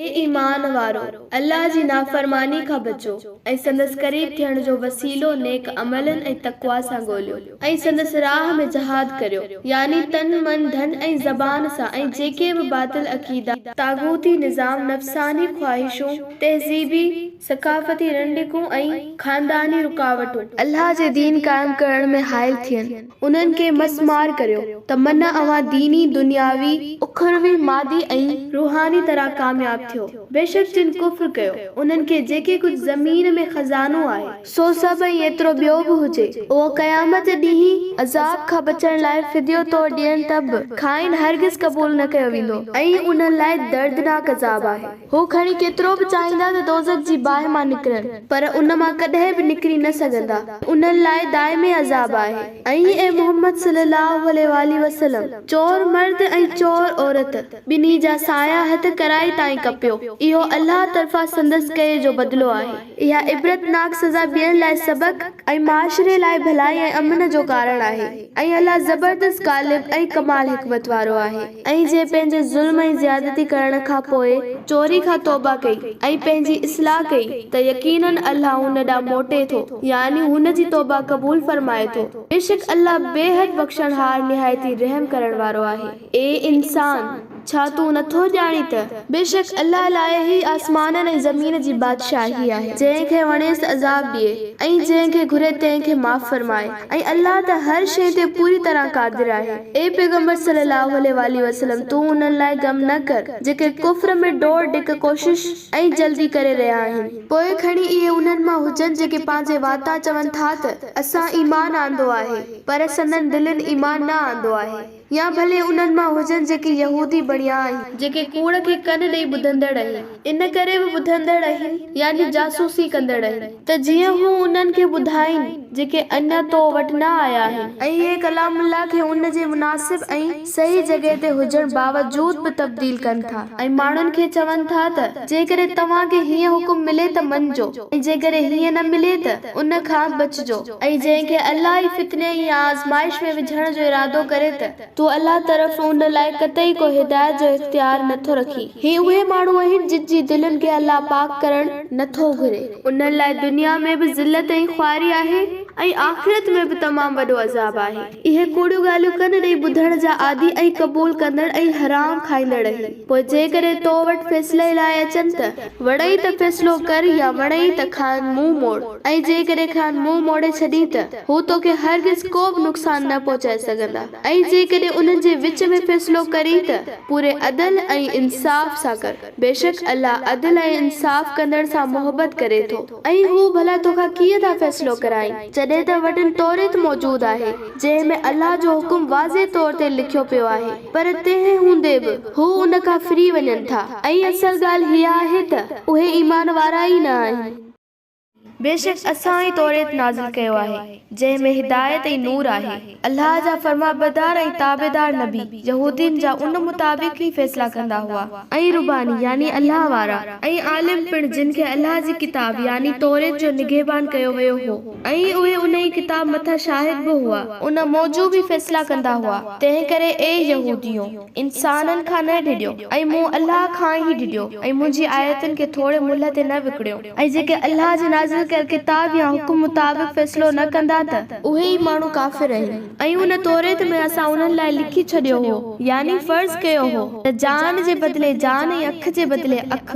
Speaker 2: اي ايمان وارؤ! الله جي نافرماني کان بچو ۽ سندس قريب ٿيڻ جو وسيلو نيڪ عملن ۽ تقويٰ سان ڳوليو ۽ سندس راهه ۾ جهاد ڪريو، يعني تن، من، ڌن ۽ زبان سان ۽ جيڪي به باطل عقيدا، طاغوتي نظام، نفساني خواهشون، تهذيبي، ثقافتي رنڊڪون ۽ خانداني رڪاوٽون.
Speaker 1: الله جي دين قائم ڪرڻ ۾ حائل ٿين، انهن کي مسمار ڪريو ته من اوهان ديني، دنياوي، اخروي، مادي ۽
Speaker 2: روحاني طرح ڪامياب ٿيو. بيشڪ جن ڪفر ڪيو، انهن کي جيڪي ڪجهه زمين ۾ خزانو آهي،
Speaker 1: سو سڀ ۽ ايترو ٻيو به هجي، اهو قيامت ڏينهن عذاب کان بچڻ لاء فديو طور ڏين ته به کانئن هرگز قبول نه ڪيو ويندو ۽ انهن لاء دردناڪ عذاب آهي. هو کڻي ڪيترو به چاهيندا ته دوزخ جي باهه مان نڪرن، پر ان مان ڪڏهن به نڪري نه سگهندا، انهن لاء دائمي عذاب آهي. ۽ اي محمد صلّي اللّٰه عليه واٰله وسلّم! چور مرد ۽ چور عورت، ٻنهي جا سايا هٿ ڪرائي تائين ڪپيو، اهو الله طرفان سندس ڪئي جو بدلو آهي. اها عبرتناڪ سزا ٻين لاء سبق ۽ معاشري لاء ڀلائي ۽ امن جو ڪارڻ آهي. ۽ الله زبردست غالب ۽ ڪمال حڪمت وارو آهي. ۽ جنهن پنهنجي ظلم ۽ زيادتي ڪرڻ کان پوء چوري کان توبه ڪئي ۽ پنهنجي اصلاح ڪئي ته يقيناً الله هن ڏانهن موٽي ٿو، يعني هن جي توبه قبول فرمائي ٿو. بيشڪ الله بيحد بخشڻهار نهايت ئي رحم ڪرڻ وارو آهي. اي انسان! ڇا تون نٿو ڄاڻين ته بيشڪ الله لاء ئي آسمانن ۽ زمين جي بادشاهي آهي، جنهن کي وڻيس عذاب ڏئي ۽ جنهن کي گهري تنهن کي معاف فرمائي ۽ الله ته هر شيء تي پوري طرح قادر آهي. اي پيغمبر صلّي اللّٰه عليه واٰله وسلّم! تون انهن لاء غم نه ڪر، جيڪي ڪفر ۾ ڊوڙ ڊڪ، ڪوشش ۽ جلدي ڪري رهيا آهن. پوء کڻي اهي انهن مان هجن جيڪي پنهنجي واتان چون ٿا ته، اسان ايمان آندو آهي، پر سندن دلين ايمان نه آندو آهي. يا ڀلي انهن مان هجن جيڪي يهودي بڻيا آهن. جيڪي ڪوڙ کي ڪن ڏئي ٻڌندڙ آهن، ان ڪري به ٻڌندڙ آهن يعني جاسوسي ڪندڙ آهن، ته جيئن هو انهن کي ٻڌائين جيڪي اڃا تو وٽ نه آيا آهن. ۽ اهي ڪلام الله کي ان جي مناسب ۽ صحيح جڳهه تي هجڻ باوجود به تبديل ڪن ٿا ۽ ماڻهن کي چون ٿا ته جيڪڏهن توهان کي هيئن حڪم ملي ته مڃجو ۽ جيڪڏهن هيئن نه ملي ته ان کان بچجو. ۽ جنهن کي الله ئي فتني يا آزمائش ۾ وجهڻ جو ارادو ڪري ته تون الله طرف ان لاء قطعي ڪو هدايت جو اختيار نه ٿو رکين. هي اهي ماڻهو آهن جن جي دلين کي الله پاڪ ڪرڻ نه ٿو گهري. انهن لاء دنيا ۾ به ذلت ۽ خواري آهي ۽ آخرت ۾ به تمام وڏو عذاب آهي. اهي ڪوڙيون ڳالهيون ڪن ڏئي ٻڌڻ جا عادي ۽ قبول ڪندڙ ۽ حرام کائيندڙ آهن. پوء جيڪڏهن تو وٽ فيصلي لاء اچن ته، وڻئي ته فيصلو ڪر يا وڻئي ته کانئن منهن موڙ، ۽ جيڪڏهن کانئن منهن موڙي ڇڏين ته، هو توکي هرگز ڪو به نقصان نه پهچائي سگهندا، ۽ جيڪڏهن انهن جي وچ ۾ فيصلو ڪرين ته، پوري عدل ۽ انصاف سان ڪر، بيشڪ الله عدل ۽ انصاف ڪندڙ سان محبت ڪري ٿو. ۽ هو ڀلا توکان ڪيئن ٿا فيصلو ڪرائين، جڏهن ته وٽن توريت موجود آهي، جنهن ۾ الله جو حڪم واضح طور تي لکيو پيو آهي، پر تنهن هوندي به هو ان کان ڦري وڃن ٿا، ۽ اصل ڳالهه هيء آهي ته اهي ايمان وارا ئي نه آهن. بيشڪ اسان ئي توريت نازل ڪيو آهي، جنهن ۾ هدايت ۽ نور آهي. الله جا فرمانبردار ۽ تابعدار نبي، يهودين جا ان مطابق ئي فيصلا ڪندا هئا ۽ رباني، يعني الله وارا، ۽ عالم پڻ جن کي الله جي ڪتاب، يعني توريت، جو نگهبان ڪيو ويو هو ۽ اهي انهيء ڪتاب مٿان شاهد به هئا، ان موجب ئي فيصلا ڪندا هئا، تنهنڪري اي يهوديو! انسانن کان نه ڊڄو ۽ مون الله کان ئي ڊڄو ۽ منهنجي آيتن کي ٿوري ملهه تي نه وڪڻيو. ۽ جيڪي الله جي نازل ڪيل ڪتاب يا حڪم مطابق فيصلو نه ڪندا
Speaker 2: ته اهي ئي ماڻهو ڪافر آهن. ۽ ان توريت ۾ اسان انهن لاء لکي ڇڏيو هو، يعني فرض ڪيو هو، ته جان جي بدلي جان ۽ اک جي بدلي اک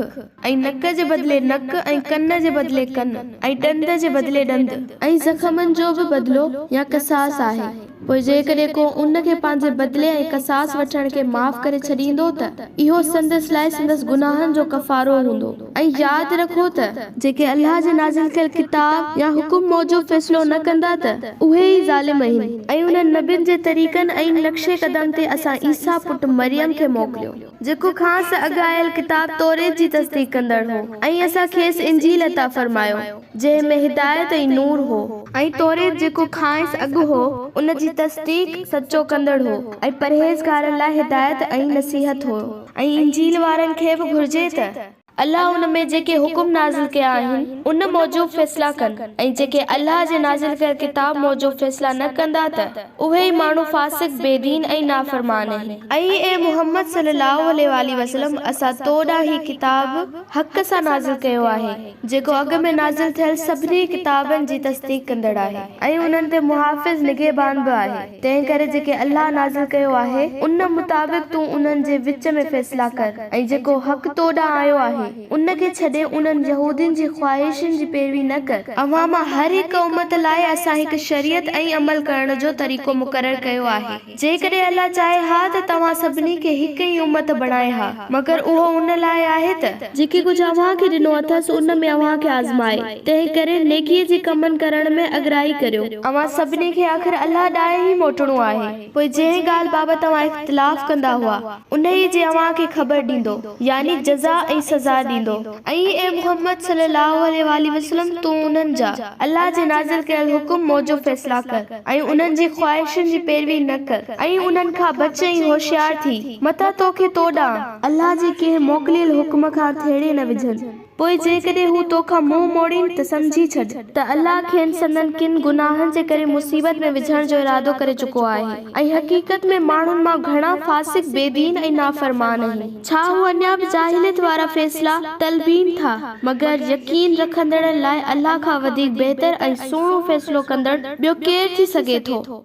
Speaker 2: ۽ نڪ جي بدلي نڪ ۽ ڪن جي بدلي ڪن ۽ ڏند جي بدلي ڏند. ۽ زخمن جو به بدلو يا قصاص آهي. پوء جيڪڏهن ڪو ان کي پنهنجي بدلي ۽ قصاص وٺڻ کي معاف ڪري ڇڏيندو ته اهو سندس لاء سندس گناهن جو ڪفارو هوندو ۽ ياد رکو ته جيڪي الله جي نازل ڪيل ڪتاب يا حڪم موجب فيصلو نه ڪندا ته اهي ئي ظالم آهن ۽ انهن نبين جي طريقن ۽ نقش قدم تي اسان عيسيٰ پٽ مريم کي موڪليو. جيڪو کانئس اڳ آيل ڪتاب توريت جي تصديق ڪندڙ هو ۽ اسان کيس انجيل عطا فرمايو جنهن ۾ هدايت ۽ نور هو. ۽ توريت جيڪو کانئس اڳ هو ان جي تصديق سچو ڪندڙ هو ۽ پرهيزگارن لاء هدايت ۽ نصيحت هو. ۽ انجيل وارن کي به گهرجي ته الله ان ۾ جيڪي حڪم نازل ڪيا آهن ان موجب فيصلا ڪن ۽ جيڪي الله جي نازل ڪيل ڪتاب موجب فيصلا نه ڪندا ته اهي ئي ماڻهو فاسق، بي دين ۽ نافرمان آهن. ۽ اي محمد صلّي اللّٰه عليه واٰله وسلّم اسان تو ڏانهن هي ڪتاب حق سان نازل ڪيو آهي جيڪو اڳ ۾ نازل ٿيل سڀني ڪتابن جي تصديق ڪندڙ آهي ۽ انهن تي محافظ، نگهبان، به آهي. تنهن ڪري جيڪي الله نازل ڪيو آهي، ان مطابق تون انهن جي وچ ۾ فيصلا ڪر ۽ جيڪو حق تو ڏانهن آيو آهي، ان کي ڇڏي انهن يهودين جي خواهشن جي پيروي نه ڪر. اوهان مان هر هڪ امت لاء اسان هڪ شريعت ۽ عمل ڪرڻ جو طريقو مقرر ڪيو آهي. جيڪڏهن الله چاهي ها ته توهان سڀني کي هڪ ئي امت بڻائي ها، مگر اهو ان لاء آهي ته. جيڪي ڪجهه اوهان کي ڏنو اٿس، ان ۾ اوهان کي آزمائي. تنهنڪري نيڪيء جي ڪمن ڪرڻ ۾ اڳرائي ڪريو. اوهان سڀني کي آخر الله ڏانهن ئي موٽڻو آهي. پوء جنهن ڳالهه بابت اوهان اختلاف ڪندا هئا، انهيء جي اوهان کي خبر ڏيندو، يعني جزا ۽ سزا ڏيندو. ۽ اي محمد صلّي اللّٰه عليه واٰله وسلّم! تون انهن جا، الله جي نازل ڪيل حڪم موجب فيصلا ڪر ۽ انهن جي خواهشن جي پيروي نه ڪر ۽ انهن کان بچ ۽ هوشيار ٿي، متان توکي تو ڏانهن، الله جي ڪنهن موڪليل حڪم کان ٿيڙي نه وجهن. پوء جيڪڏهن هو تو کان منهن موڙين ته سمجهي ڇڏ ته الله کين سندن ڪن گناهن جي ڪري مصيبت ۾ وجهڻ جو ارادو ڪري چڪو آهي ۽ حقيقت ۾ ماڻهن مان گهڻا فاسق، بي دين ۽ نافرمان آهن. ڇا هو اڃا به جاهليت وارا فيصلا طلبين ٿا؟ مگر يقين رکندڙن لاء الله کان وڌيڪ بهتر ۽ سهڻو فيصلو ڪندڙ ٻيو ڪير ٿي سگهي ٿو؟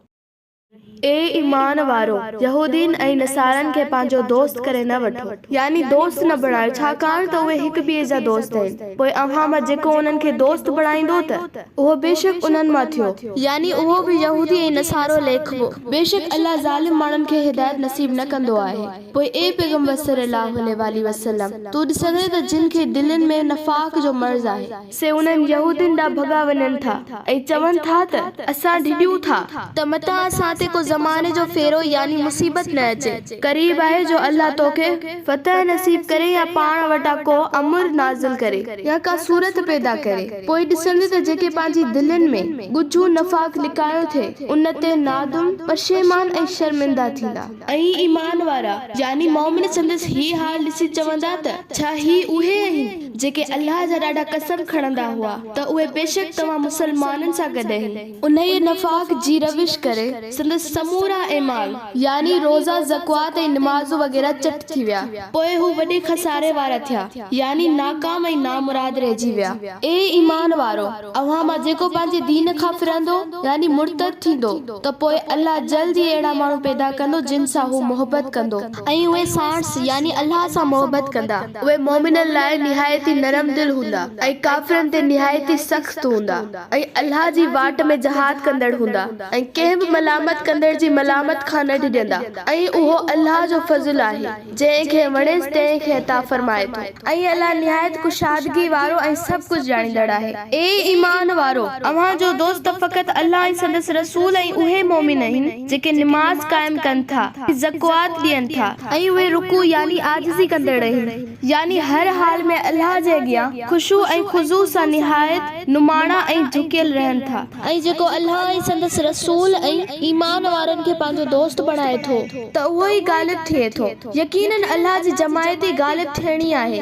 Speaker 2: اي ايمان وارؤ! يهودين ۽ نصارن کي پنهنجو دوست ڪري نه وٺو، يعني دوست نه بڻايو، ڇاڪاڻ ته اهي هڪ ٻئي جا دوست آهن، پوء اوهان مان جيڪو انهن کي دوست بڻائيندو ته اهو بيشڪ انهن مان ٿيو. يعني اهو به يهودي ۽ نصارو ليکبو. بيشڪ الله ظالم ماڻهن کي هدايت نصيب نه ڪندو آهي. پوء اي پيغمبر صلّي اللّٰه عليه واٰله وسلّم! تون ڏسندين ته جن کي دلين ۾ نفاق جو مرض آهي. سي انهن يهودين ڏانهن ڀڳا وڃن ٿا ۽ چون ٿا ته، اسان ڊڄون ٿا، ته متان اسان تي ڪو زماني جو ڦيرو يعني مصيبت نه اچي. قريب آهي جو الله توکي فتح نصيب ڪري يا پاڻ وٽان ڪو امر نازل ڪري يا ڪا صورت پيدا ڪري. پوء ڏسندين ته جيڪي پنهنجي دلين ۾ ڳجهو نفاق لڪايو ٿي، ان تي نادم، پشيمان ۽ شرمنده ٿيندا. ۽ ايمان وارا، يعني مؤمن، سندس هي حال ڏسي چوندا ته، ڇا هي اهي آهن، جيڪي الله جا ڏاڍا قسم کڻندا هئا ته اهي بيشڪ توهان مسلمانن سان گڏ آهن. انهيء نفاق جي روش ڪري سندس سمورا اعمال يعني روزا، زڪوات ۽ نمازون وغيره چٽ ٿي ويا. پوء هو وڏي خساري وارا ٿيا يعني ناڪام ۽ نامراد رهجي ويا. اي ايمان وارؤ! اوهان مان جيڪو پنهنجي دين کان ڦرندو، يعني مرتد ٿيندو، ته پوء الله جلد ئي اهڙا ماڻهو پيدا ڪندو جن سان هو محبت ڪندو ۽ اهي ساڻس، يعني الله سان، محبت ڪندا. اهي مؤمنن لاء نهايت ئي نرم دل هوندا ۽ ڪافرن تي نهايت ئي سخت هوندا ۽ الله جي واٽ ۾ جهاد ڪندڙ هوندا ۽ ڪنهن به ملامت ڪندڙ جي ملامت کان نه ڊڄندا ۽ اهو الله جو فضل آهي. جنهن کي وڻيس تنهن کي عطا فرمائي ٿو. ۽ الله نهايت ڪشادگي وارو ۽ سڀ ڪجهه ڄاڻيندڙ آهي. اي ايمان وارؤ! اوهان جو دوست فقط الله ۽ سندس رسول ۽ اهي مؤمن آهن، جيڪي نماز قائم ڪن ٿا ۽ زڪوات ڏين ٿا. ۽ اهي رڪوع يعني عاجزي ڪندڙ آهن، يعني هر حال ۾ الله جي اڳيان خشوع ۽ خضوع سان نهايت نماڻا ۽ جهڪيل رهن ٿا.
Speaker 1: ۽ جيڪو الله ۽ سندس رسول ۽ ايمان وارن کي پنهنجو دوست بڻائي ٿو.
Speaker 2: ته اهو ئي غالب ٿئي ٿو. يقيناً الله جي جماعت ئي غالب ٿيڻي آهي.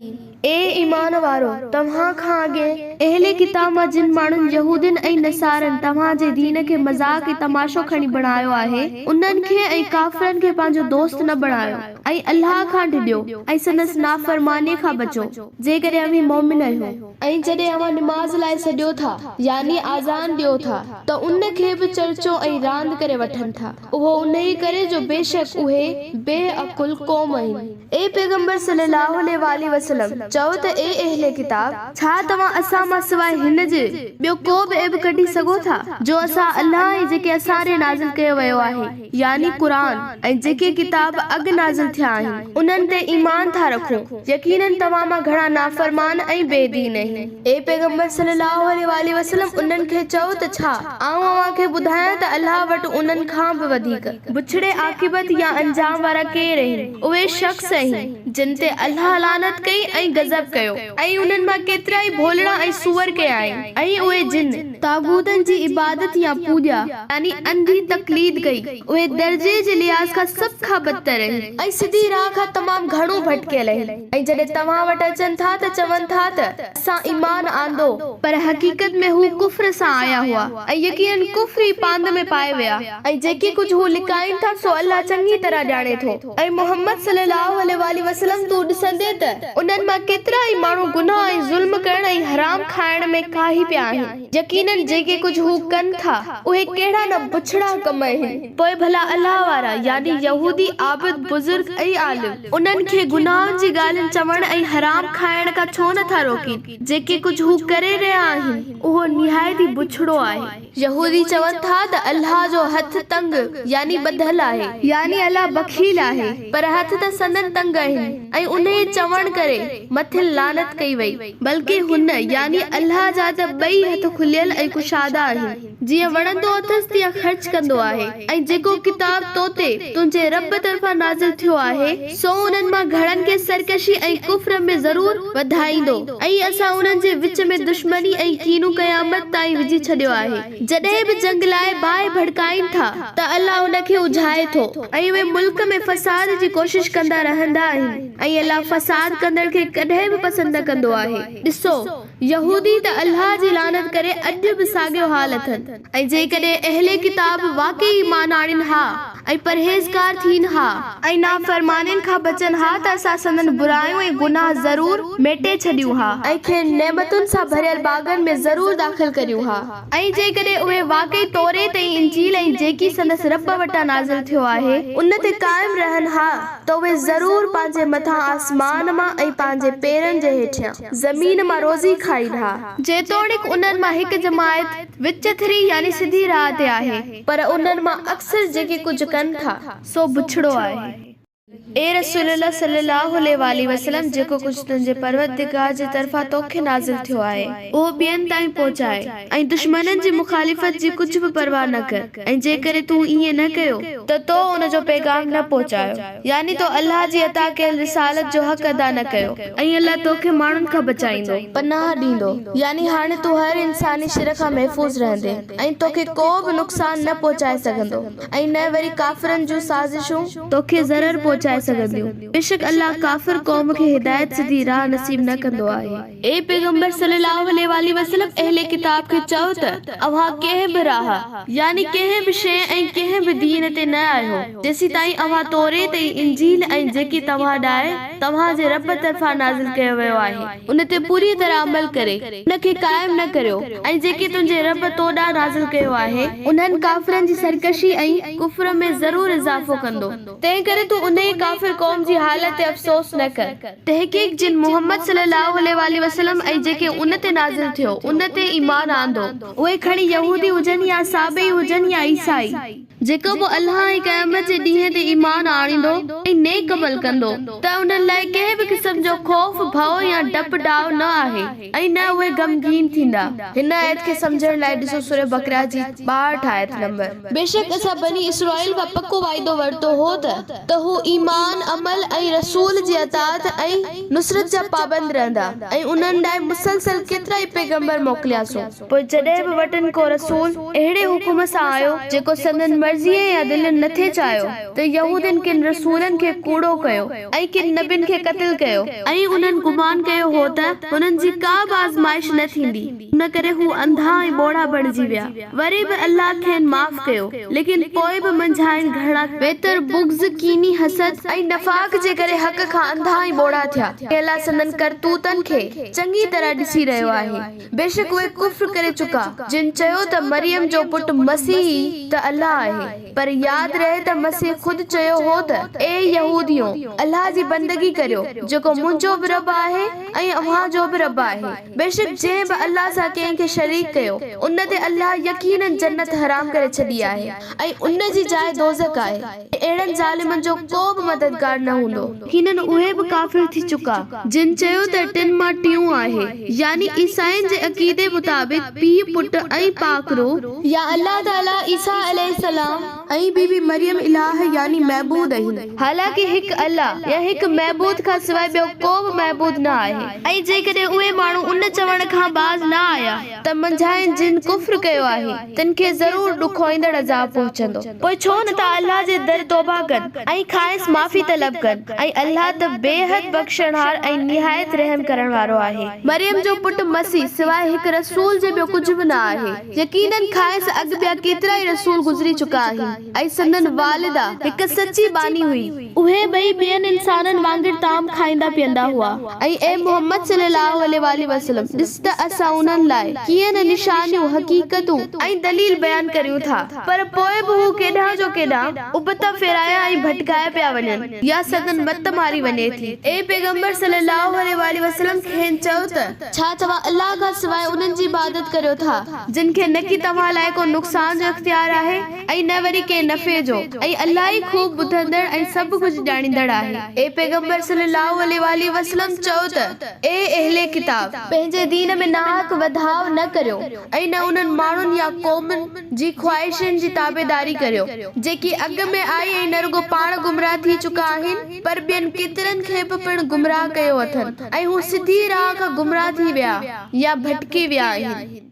Speaker 1: اي ايمان وارؤ! توهان کان اڳي اهل ڪتاب مان جن ماڻهن، يهودين ۽ نصارن، توهان جي دين کي مذاق ۽ تماشو کڻي بڻايو آهي، انهن کي ۽ ڪافرن کي پنهنجو دوست نه بڻايو ۽ الله کان ڊڄو ۽ سندس نافرمانيء کان بچو، جيڪڏهن اوهين مؤمن آهيو. ۽ جڏهن اوهان نماز لاء سڏيو ٿا، يعني آذان ڏيو ٿا، ته ان کي به چرچو ۽ راند ڪري وٺن ٿا. اهو انهيء ڪري جو بيشڪ اهي بي عقل قوم آهن. اي پيغمبر صلّي اللّٰه عليه واٰله وسلّم! چؤ ته اي اهل ڪتاب! ڇا توهان اسان مان سواء هن جي ٻيو ڪو به عيب ڪڍي سگهو ٿا جو اسان الله ۽ جيڪي اسان ڏي نازل ڪيو ويو آهي، يعني قرآن، ۽ جيڪي ڪتاب اڳ نازل ٿيا آهن، انهن تي ايمان ٿا رکون، يقيناً توهان مان گهڻا نافرمان ۽ بي دين آهن. اي پيغمبر صلّي اللّٰه عليه واٰله وسلّم! انهن کي چؤ ته ڇا آئون اوهان کي ٻڌايان ته الله وٽ انهن کان به وڌيڪ بڇڙي عاقبت يا انجام وارا ڪير آهن؟ اهي شخص آهن، جن تي الله لعنت ڪئي ۽ غضب ڪيو ۽ انهن مان ڪيترائي ڀولڙا ۽ سوئر ڪيائين ۽ اهي جن طاغوتن جي عبادت يا پوڄا يعني انڌي تقليد ڪئي، اهي درجي جي لحاظ کان سڀ کان بدتر آهن ۽ سڌي راهه کان تمام گهڻو ڀٽڪيل آهن. ۽ جڏهن توهان وٽ اچن ٿا ته چون ٿا ته، اسان ايمان آندو، پر حقيقت ۾ هو ڪفر سان آيا هئا ۽ يقيناً ڪفر ئي پاند ۾ پائي ويا ۽ جيڪي ڪجهه هو لڪائين ٿا سو الله چڱي طرح ڄاڻي ٿو. اي محمد صلّي اللّٰه عليه واٰله وسلّم! تون ڏسندين ته انهن مان ڪيترا ئي ماڻهو گناهه ۽ ظلم ڪرڻ ۽ حرام کائڻ ۾ ڪاهي پيا آهن. يقيناً جيڪي ڪجهه هو ڪن ٿا، اهي ڪهڙا نه بڇڙا ڪم آهن. پوء ڀلا الله وارا، يعني يهودي عابد، بزرگ ۽ عالم، انهن کي گناهن جي ڳالهين چوڻ ۽ حرام کائڻ کان ڇو نه ٿا روڪين؟ جيڪي ڪجهه هو ڪري رهيا آهن، اهو نهايت ئي بڇڙو آهي. يهودي چون ٿا ته الله جو هٿ تنگ، يعني ٻڌل، آهي. يعني الله بخيل آهي، پر هٿ ته سندن تنگ آهن ۽ انهيء چوڻ ڪري مٿن لعنت ڪئي وئي. بلڪه هن، يعني الله، جا ته ٻئي هٿ کليل ۽ ڪشادا آهن، جيئن وڻندو اٿس تيئن خرچ ڪندو آهي ۽ جيڪو ڪتاب تو تي، تنهنجي رب طرفان نازل ٿيو آهي، سو انهن مان گهڻن کي سرڪشي ۽ ڪفر ۾ ضرور وڌائيندو ۽ اسان انهن جي وچ ۾ دشمني ۽ ڪينو قيامت تائين وجهي ڇڏيو آهي. جڏهن به جنگ لاء باهه ڀڙڪائين ٿا ته الله ان کي اجهائي ٿو ۽ اهي ملڪ ۾ فساد جي ڪوشش ڪندا رهندا آهن. ۽ الله فساد ڪندڙ کي ڪڏهن به پسند نه ڪندو آهي. ڏسو! يهودي ته الله جي لعنت ڪري اڄ به ساڳيو حال اٿن. ۽ جيڪڏهن اهل ڪتاب واقعي ايمان آڻين ها ۽ پرهيزگار ٿين ها ۽ نافرمانين کان بچن ها ته اسان سندن برايون ۽ گناهه ضرور ميٽي ڇڏيون ها ۽ کين نعمتن سان ڀريل باغن ۾ ضرور داخل ڪريون ها. ۽ جيڪڏهن اهي واقعي توريت ۽ انجيل ۽ جيڪي سندس رب وٽان نازل ٿيو آهي ان تي قائم رهن ها ته اهي ضرور پنهنجي مٿان آسمان مان ۽ پنهنجي پيرن جي هيٺيان زمين مان روزي کائين ها. جيتوڻيڪ انهن مان هڪ جماعت وچٿري يعني سڌي راهه تي آهي، پر انهن مان اڪثر جيڪي ڪجهه ڪن ٿا، سو بڇڙو آهي. اي رسول الله صلّي اللّٰه عليه واٰله وسلّم! جيڪو ڪجهه تنهنجي پروردگار جي طرفان توکي نازل ٿيو آهي، اهو ٻين تائين پهچاء ۽ دشمنن جي مخالفت جي ڪجهه به پرواهه نه ڪر ۽ جيڪڏهن تون ائين نه ڪيو، ته تو ان جو پيغام نه پهچايو، يعني تو الله جي عطا ڪيل رسالت جو حق ادا نه ڪيو. ۽ الله توکي ماڻهن کان بچائيندو. پناهه ڏيندو، يعني هاڻي تون هر انساني شر کان محفوظ رهندين ۽ توکي ڪو به نقصان نه پهچائي سگهندو ۽ نه وري ڪافرن جون سازشون توکي ضرر پهچائي سگهنديون. بيشڪ الله ڪافر قوم کي هدايت سڌي راهه نصيب نه ڪندو آهي. اي پيغمبر صلّي اللّٰه عليه واٰله وسلّم اهل ڪتاب کي چئو ته اوهان ڪنهن به راهه، يعني ڪنهن به شيء ۽ ڪنهن به دين تي نه آهيو، جيسيتائين اوهان توريت ۽ انجيل ۽ جيڪي توهان ڏانهن توهان جي رب طرفان نازل ڪيو ويو آهي، ان تي پوريء طرح عمل ڪري، ان کي قائم نه ڪريو ۽ جيڪي تنهنجي رب تو ڏانهن نازل ڪيو آهي، انهن ڪافرن جي سرڪشي ۽ ڪفر ۾ ضرور اضافو ڪندو، تنهنڪري تون انهيء ڪافر قوم جي حالت تي افسوس نه ڪر. تحقيق جن محمد صلّي اللّٰه عليه واٰله وسلّم ۽ جيڪي ان تي نازل ٿيو، ان تي ايمان آندو، اهي کڻي يهودي هجن يا صابئي هجن يا عيسائي. جيڪو به الله ۽ قيامت جي ڏينهن تي ايمان آڻيندو ۽ نيڪ عمل ڪندو ته انهن لاء ڪنهن به قسم جو خوف، ڀؤ يا ڊپ ڊاء نه آهي ۽ نه اهي غمگين ٿيندا. هن آيت کي سمجهڻ لاء ڏسو سوره بقره جي 62 آيت نمبر. بيشڪ اسان بني اسرائيل کان پڪو وعدو ورتو هو ته ته هو ايمان، عمل ۽ رسول جي اطاعت ۽ نصرت جا پابند رهندا ۽ انهن ڏانهن مسلسل ڪيترائي پيغمبر موڪلياسون. پوء جڏهن به وٽن ڪو رسول اهڙي حڪم سان آيو جيڪو سندن مرضي.
Speaker 2: مرضيء يا دلين نٿي چاهيو ته يهودين ڪن رسولن کي ڪوڙو ڪيو ۽ ڪن نبين کي قتل ڪيو. ۽ انهن گمان ڪيو هو ته هنن جي ڪا به آزمائش نه ٿيندي، ان ڪري هو انڌا ۽ ٻوڙا بڻجي ويا. وري به الله کين معاف ڪيو، ليڪن پوء به منجهائن گهڻا. ويتر بغض، ڪيني، حسد ۽ نفاق جي ڪري حق کان انڌا ۽ ٻوڙا ٿيا. ۽ الله سندن ڪرتوتن کي چڱي طرح ڏسي رهيو آهي. بيشڪ اهي ڪفر ڪري چڪا، جن چيو ته مريم جو پٽ مسيح ئي ته الله آهي. پر ياد رهي ته مسيح خود چيو هو ته، اي يهوديو! الله جي بندگي ڪريو، جيڪو منهنجو به رب آهي ۽ اوهان جو به رب آهي. بيشڪ جنهن به الله سان ڪنهن کي شريڪ ڪيو، ان تي الله يقيناً جنت حرام ڪري ڇڏي آهي ۽ ان جي جاء دوزخ آهي ۽ اهڙن ظالمن جو ڪو به مددگار نه هوندو. يقيناً اهي به ڪافر ٿي چڪا، جن چيو ته ٽن مان ٽيون آهي، يعني عيسائين جي عقيدي مطابق پيء، پٽ ۽ پاڪ روح، يا الله تعاليٰ عيسيٰ عليه السلام ۽ بي بي مريم الٰه يعني معبود آهن. حالانڪه هڪ الله يا هڪ معبود کان سواء ٻيو ڪو به معبود نه آهي. ۽ جيڪڏهن اهي ماڻهو ان چوڻ کان باز نه آيا ته منجهائن جن ڪفر ڪيو آهي تن کي ضرور ڏکوئيندڙ عذاب پهچندو. پوء ڇو نه ٿا الله جي در توبه ڪن ۽ کانئس معافي طلب ڪن ۽ الله ته بيحد بخشڻهار ۽ نهايت رحم ڪرڻ وارو آهي. مريم جو پٽ مسيح سواء هڪ رسول جي ٻيو ڪجهه به نه آهي. يقيناً کانئس اڳ ٻيا ڪيترائي رسول گذري چڪا آهن ۽ سندن والده هڪ سچي ٻانهي هئي. اهي ٻئي ٻين انسانن وانگر طعام کائيندا پيئندا هئا. ۽ اي محمد صلي الله عليه واٰله وسلم! ڏس ته اسان انهن لاء ڪيئن نه نشانيون، حقيقتون، ۽ دليل بيان ڪريون ٿا، پر پوء به هو ڪيڏانهن جو ڪيڏانهن ابتا ڦيرايا ۽ ڀٽڪايا پيا وڃن يا سندن مت ماري وڃي ٿي. اي پيغمبر صلي الله عليه واٰله وسلم! کين چئو ته. ڇا توهان الله کان سواء انهن جي عبادت ڪريو ٿا، جن کي نڪي توهان لاء ڪو نقصان جو اختيار آهي ۽ نه وري ڪنهن نفعي جو، ۽ الله ئي خوب ٻڌندڙ ۽ سڀ ڪجهه ڄاڻيندڙ آهي. اي پيغمبر صلي الله عليه واٰله وسلم! چئو ته، اي اهل ڪتاب! پنهنجي دين ۾ ناحق وڌاء نه ڪريو ۽ نه انهن ماڻهن يا قومن جي خواهشن جي تابعداري ڪريو، جيڪي اڳ ۾ آئي ۽ نه رڳو پاڻ گمراهه ٿي چڪا آهن، پر ٻين ڪيترن کي به پڻ گمراهه ڪيو اٿن. ۽ هو سڌيء راهه کان گمراهه ٿي ويا يا ڀٽڪي ويا آهن.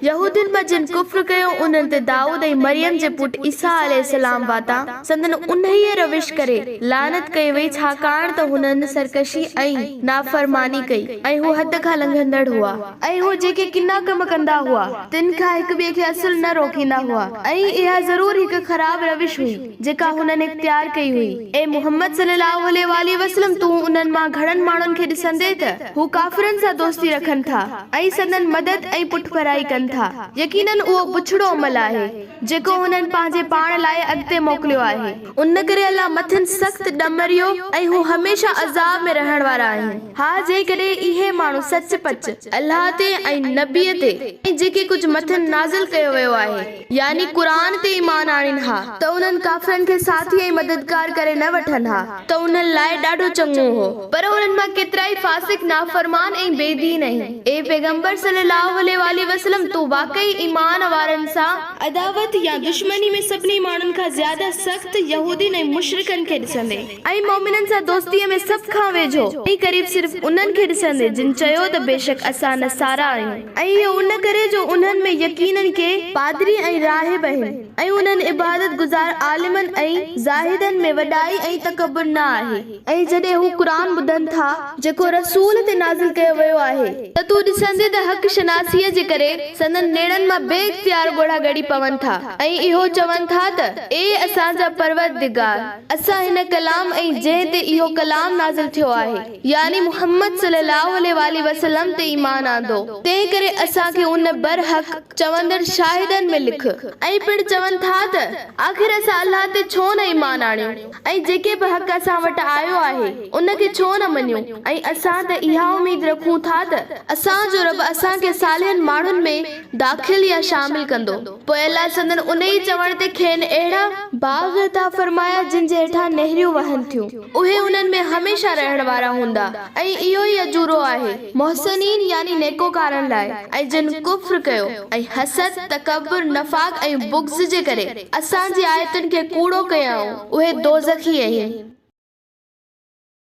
Speaker 2: يهودين مان جن ڪفر ڪيو، انهن تي دائود ۽ مريم جي پٽ عيسيٰ عليه السلام واتان سندن انهيء روش ڪري لعنت ڪئي وئي ڇاڪاڻ ته هنن سرڪشي ۽ نافرماني ڪئي ۽ هو حد کان لنگهندڙ هئا. ۽ هو جيڪي ڪنا ڪم ڪندا هئا، تن کان هڪ ٻئي کي اصل نه روڪيندا هئا ۽ اها ضرور هڪ خراب روش هئي جيڪا هنن اختيار ڪئي هئي. اي محمد صلي الله عليه واٰله وسلم تون انهن مان گهڻن ماڻهن کي ڏسندين ته هو ڪافرن سان دوستي رکن ٿا ۽ سندن مدد ۽ پٺڀرائي ڪن ٿا يقيناً اهو بڇڙو عمل آهي جيڪو هنن پنهنجي پاڻ لاء اڳتي موڪليو آهي ان ڪري الله مٿن سخت ڏمريو ۽ هو هميشه عذاب ۾ رهڻ وارا آهن. ها جيڪڏهن اهي ماڻهو سچ پچ الله تي ۽ نبيء تي ۽ جيڪي ڪجهه مٿن نازل ڪيو ويو آهي، يعني قرآن تي ايمان آڻين ها ته انهن ڪافرن کي ساٿي ۽ مددگار ڪري نه وٺن ها ته انهن لاء ڏاڍو چڱو هو. پر انهن مان ڪيترائي فاسق، نافرمان ۽ بي دين آهن. اي پيغمبر صلّي اللّٰه عليه واٰله وسلّم! تون واقعي ايمان وارن سان، عداوت يا دشمني ۾ سڀني ماڻهن کان زياده سخت يهودين ۽ مشرڪن کي ڏسندين ۽ مؤمنن سان دوستيء ۾ سڀ کان ويجهو ۽ قريب صرف انهن کي ڏسندين جن چيو ته بيشڪ اسان نصارا آهيون. ۽ اهو ان ڪري جو انهن ۾ يقيناً ڪي پادري ۽ راهب آهن ۽ انهن عبادت گذار عالمن ۽ زاهدن ۾ وڏائي ۽ تڪبر نه آهي. ۽ جڏهن هو قرآن ٻڌن ٿا جيڪو رسول تي نازل ڪيو ويو آهي ته تون ڏسندين ته حق شناسيء جي ڪري سندن نيڻن مان بي اختيار ڳوڙها ڳڙي پون ٿا ۽ اهو چون ٿا ته اي اسان جا پروردگار! اسان هن ڪلام ۽ جنهن تي اهو ڪلام نازل ٿيو آهي، يعني محمد صلي الله عليه واٰله وسلم تي ايمان آندو، تنهن ڪري اسان کي ان برحق چوندڙ شاهدن ۾ لک. ۽ پڻ چون ٿا ته، آخر اسان الله تي ڇو نه ايمان آڻيون ۽ جيڪي به حق اسان وٽ آيو آهي ان کي ڇو نه مڃيون ۽ اسان ته اها اميد رکون ٿا ته اسان جو رب اسان کي صالحن ماڻهن ۾ داخل يا شامل ڪندو. پوء الله سندن انهي چوڻ تي کين اهڙا باغ عطا فرمايا جن جي هيٺان نهريون وهن ٿيون. اهي انهن ۾ هميشه رهڻ وارا هوندا ۽ اهو ئي اجورو آهي محسنين يعني نيڪوڪارن لاء ۽ جن ڪفر ڪيو ۽ حسد، تڪبر، نفاق ۽ بغض جي ڪري اسان جي آيتن کي ڪوڙو ڪيائون اهي دوزخي اهن.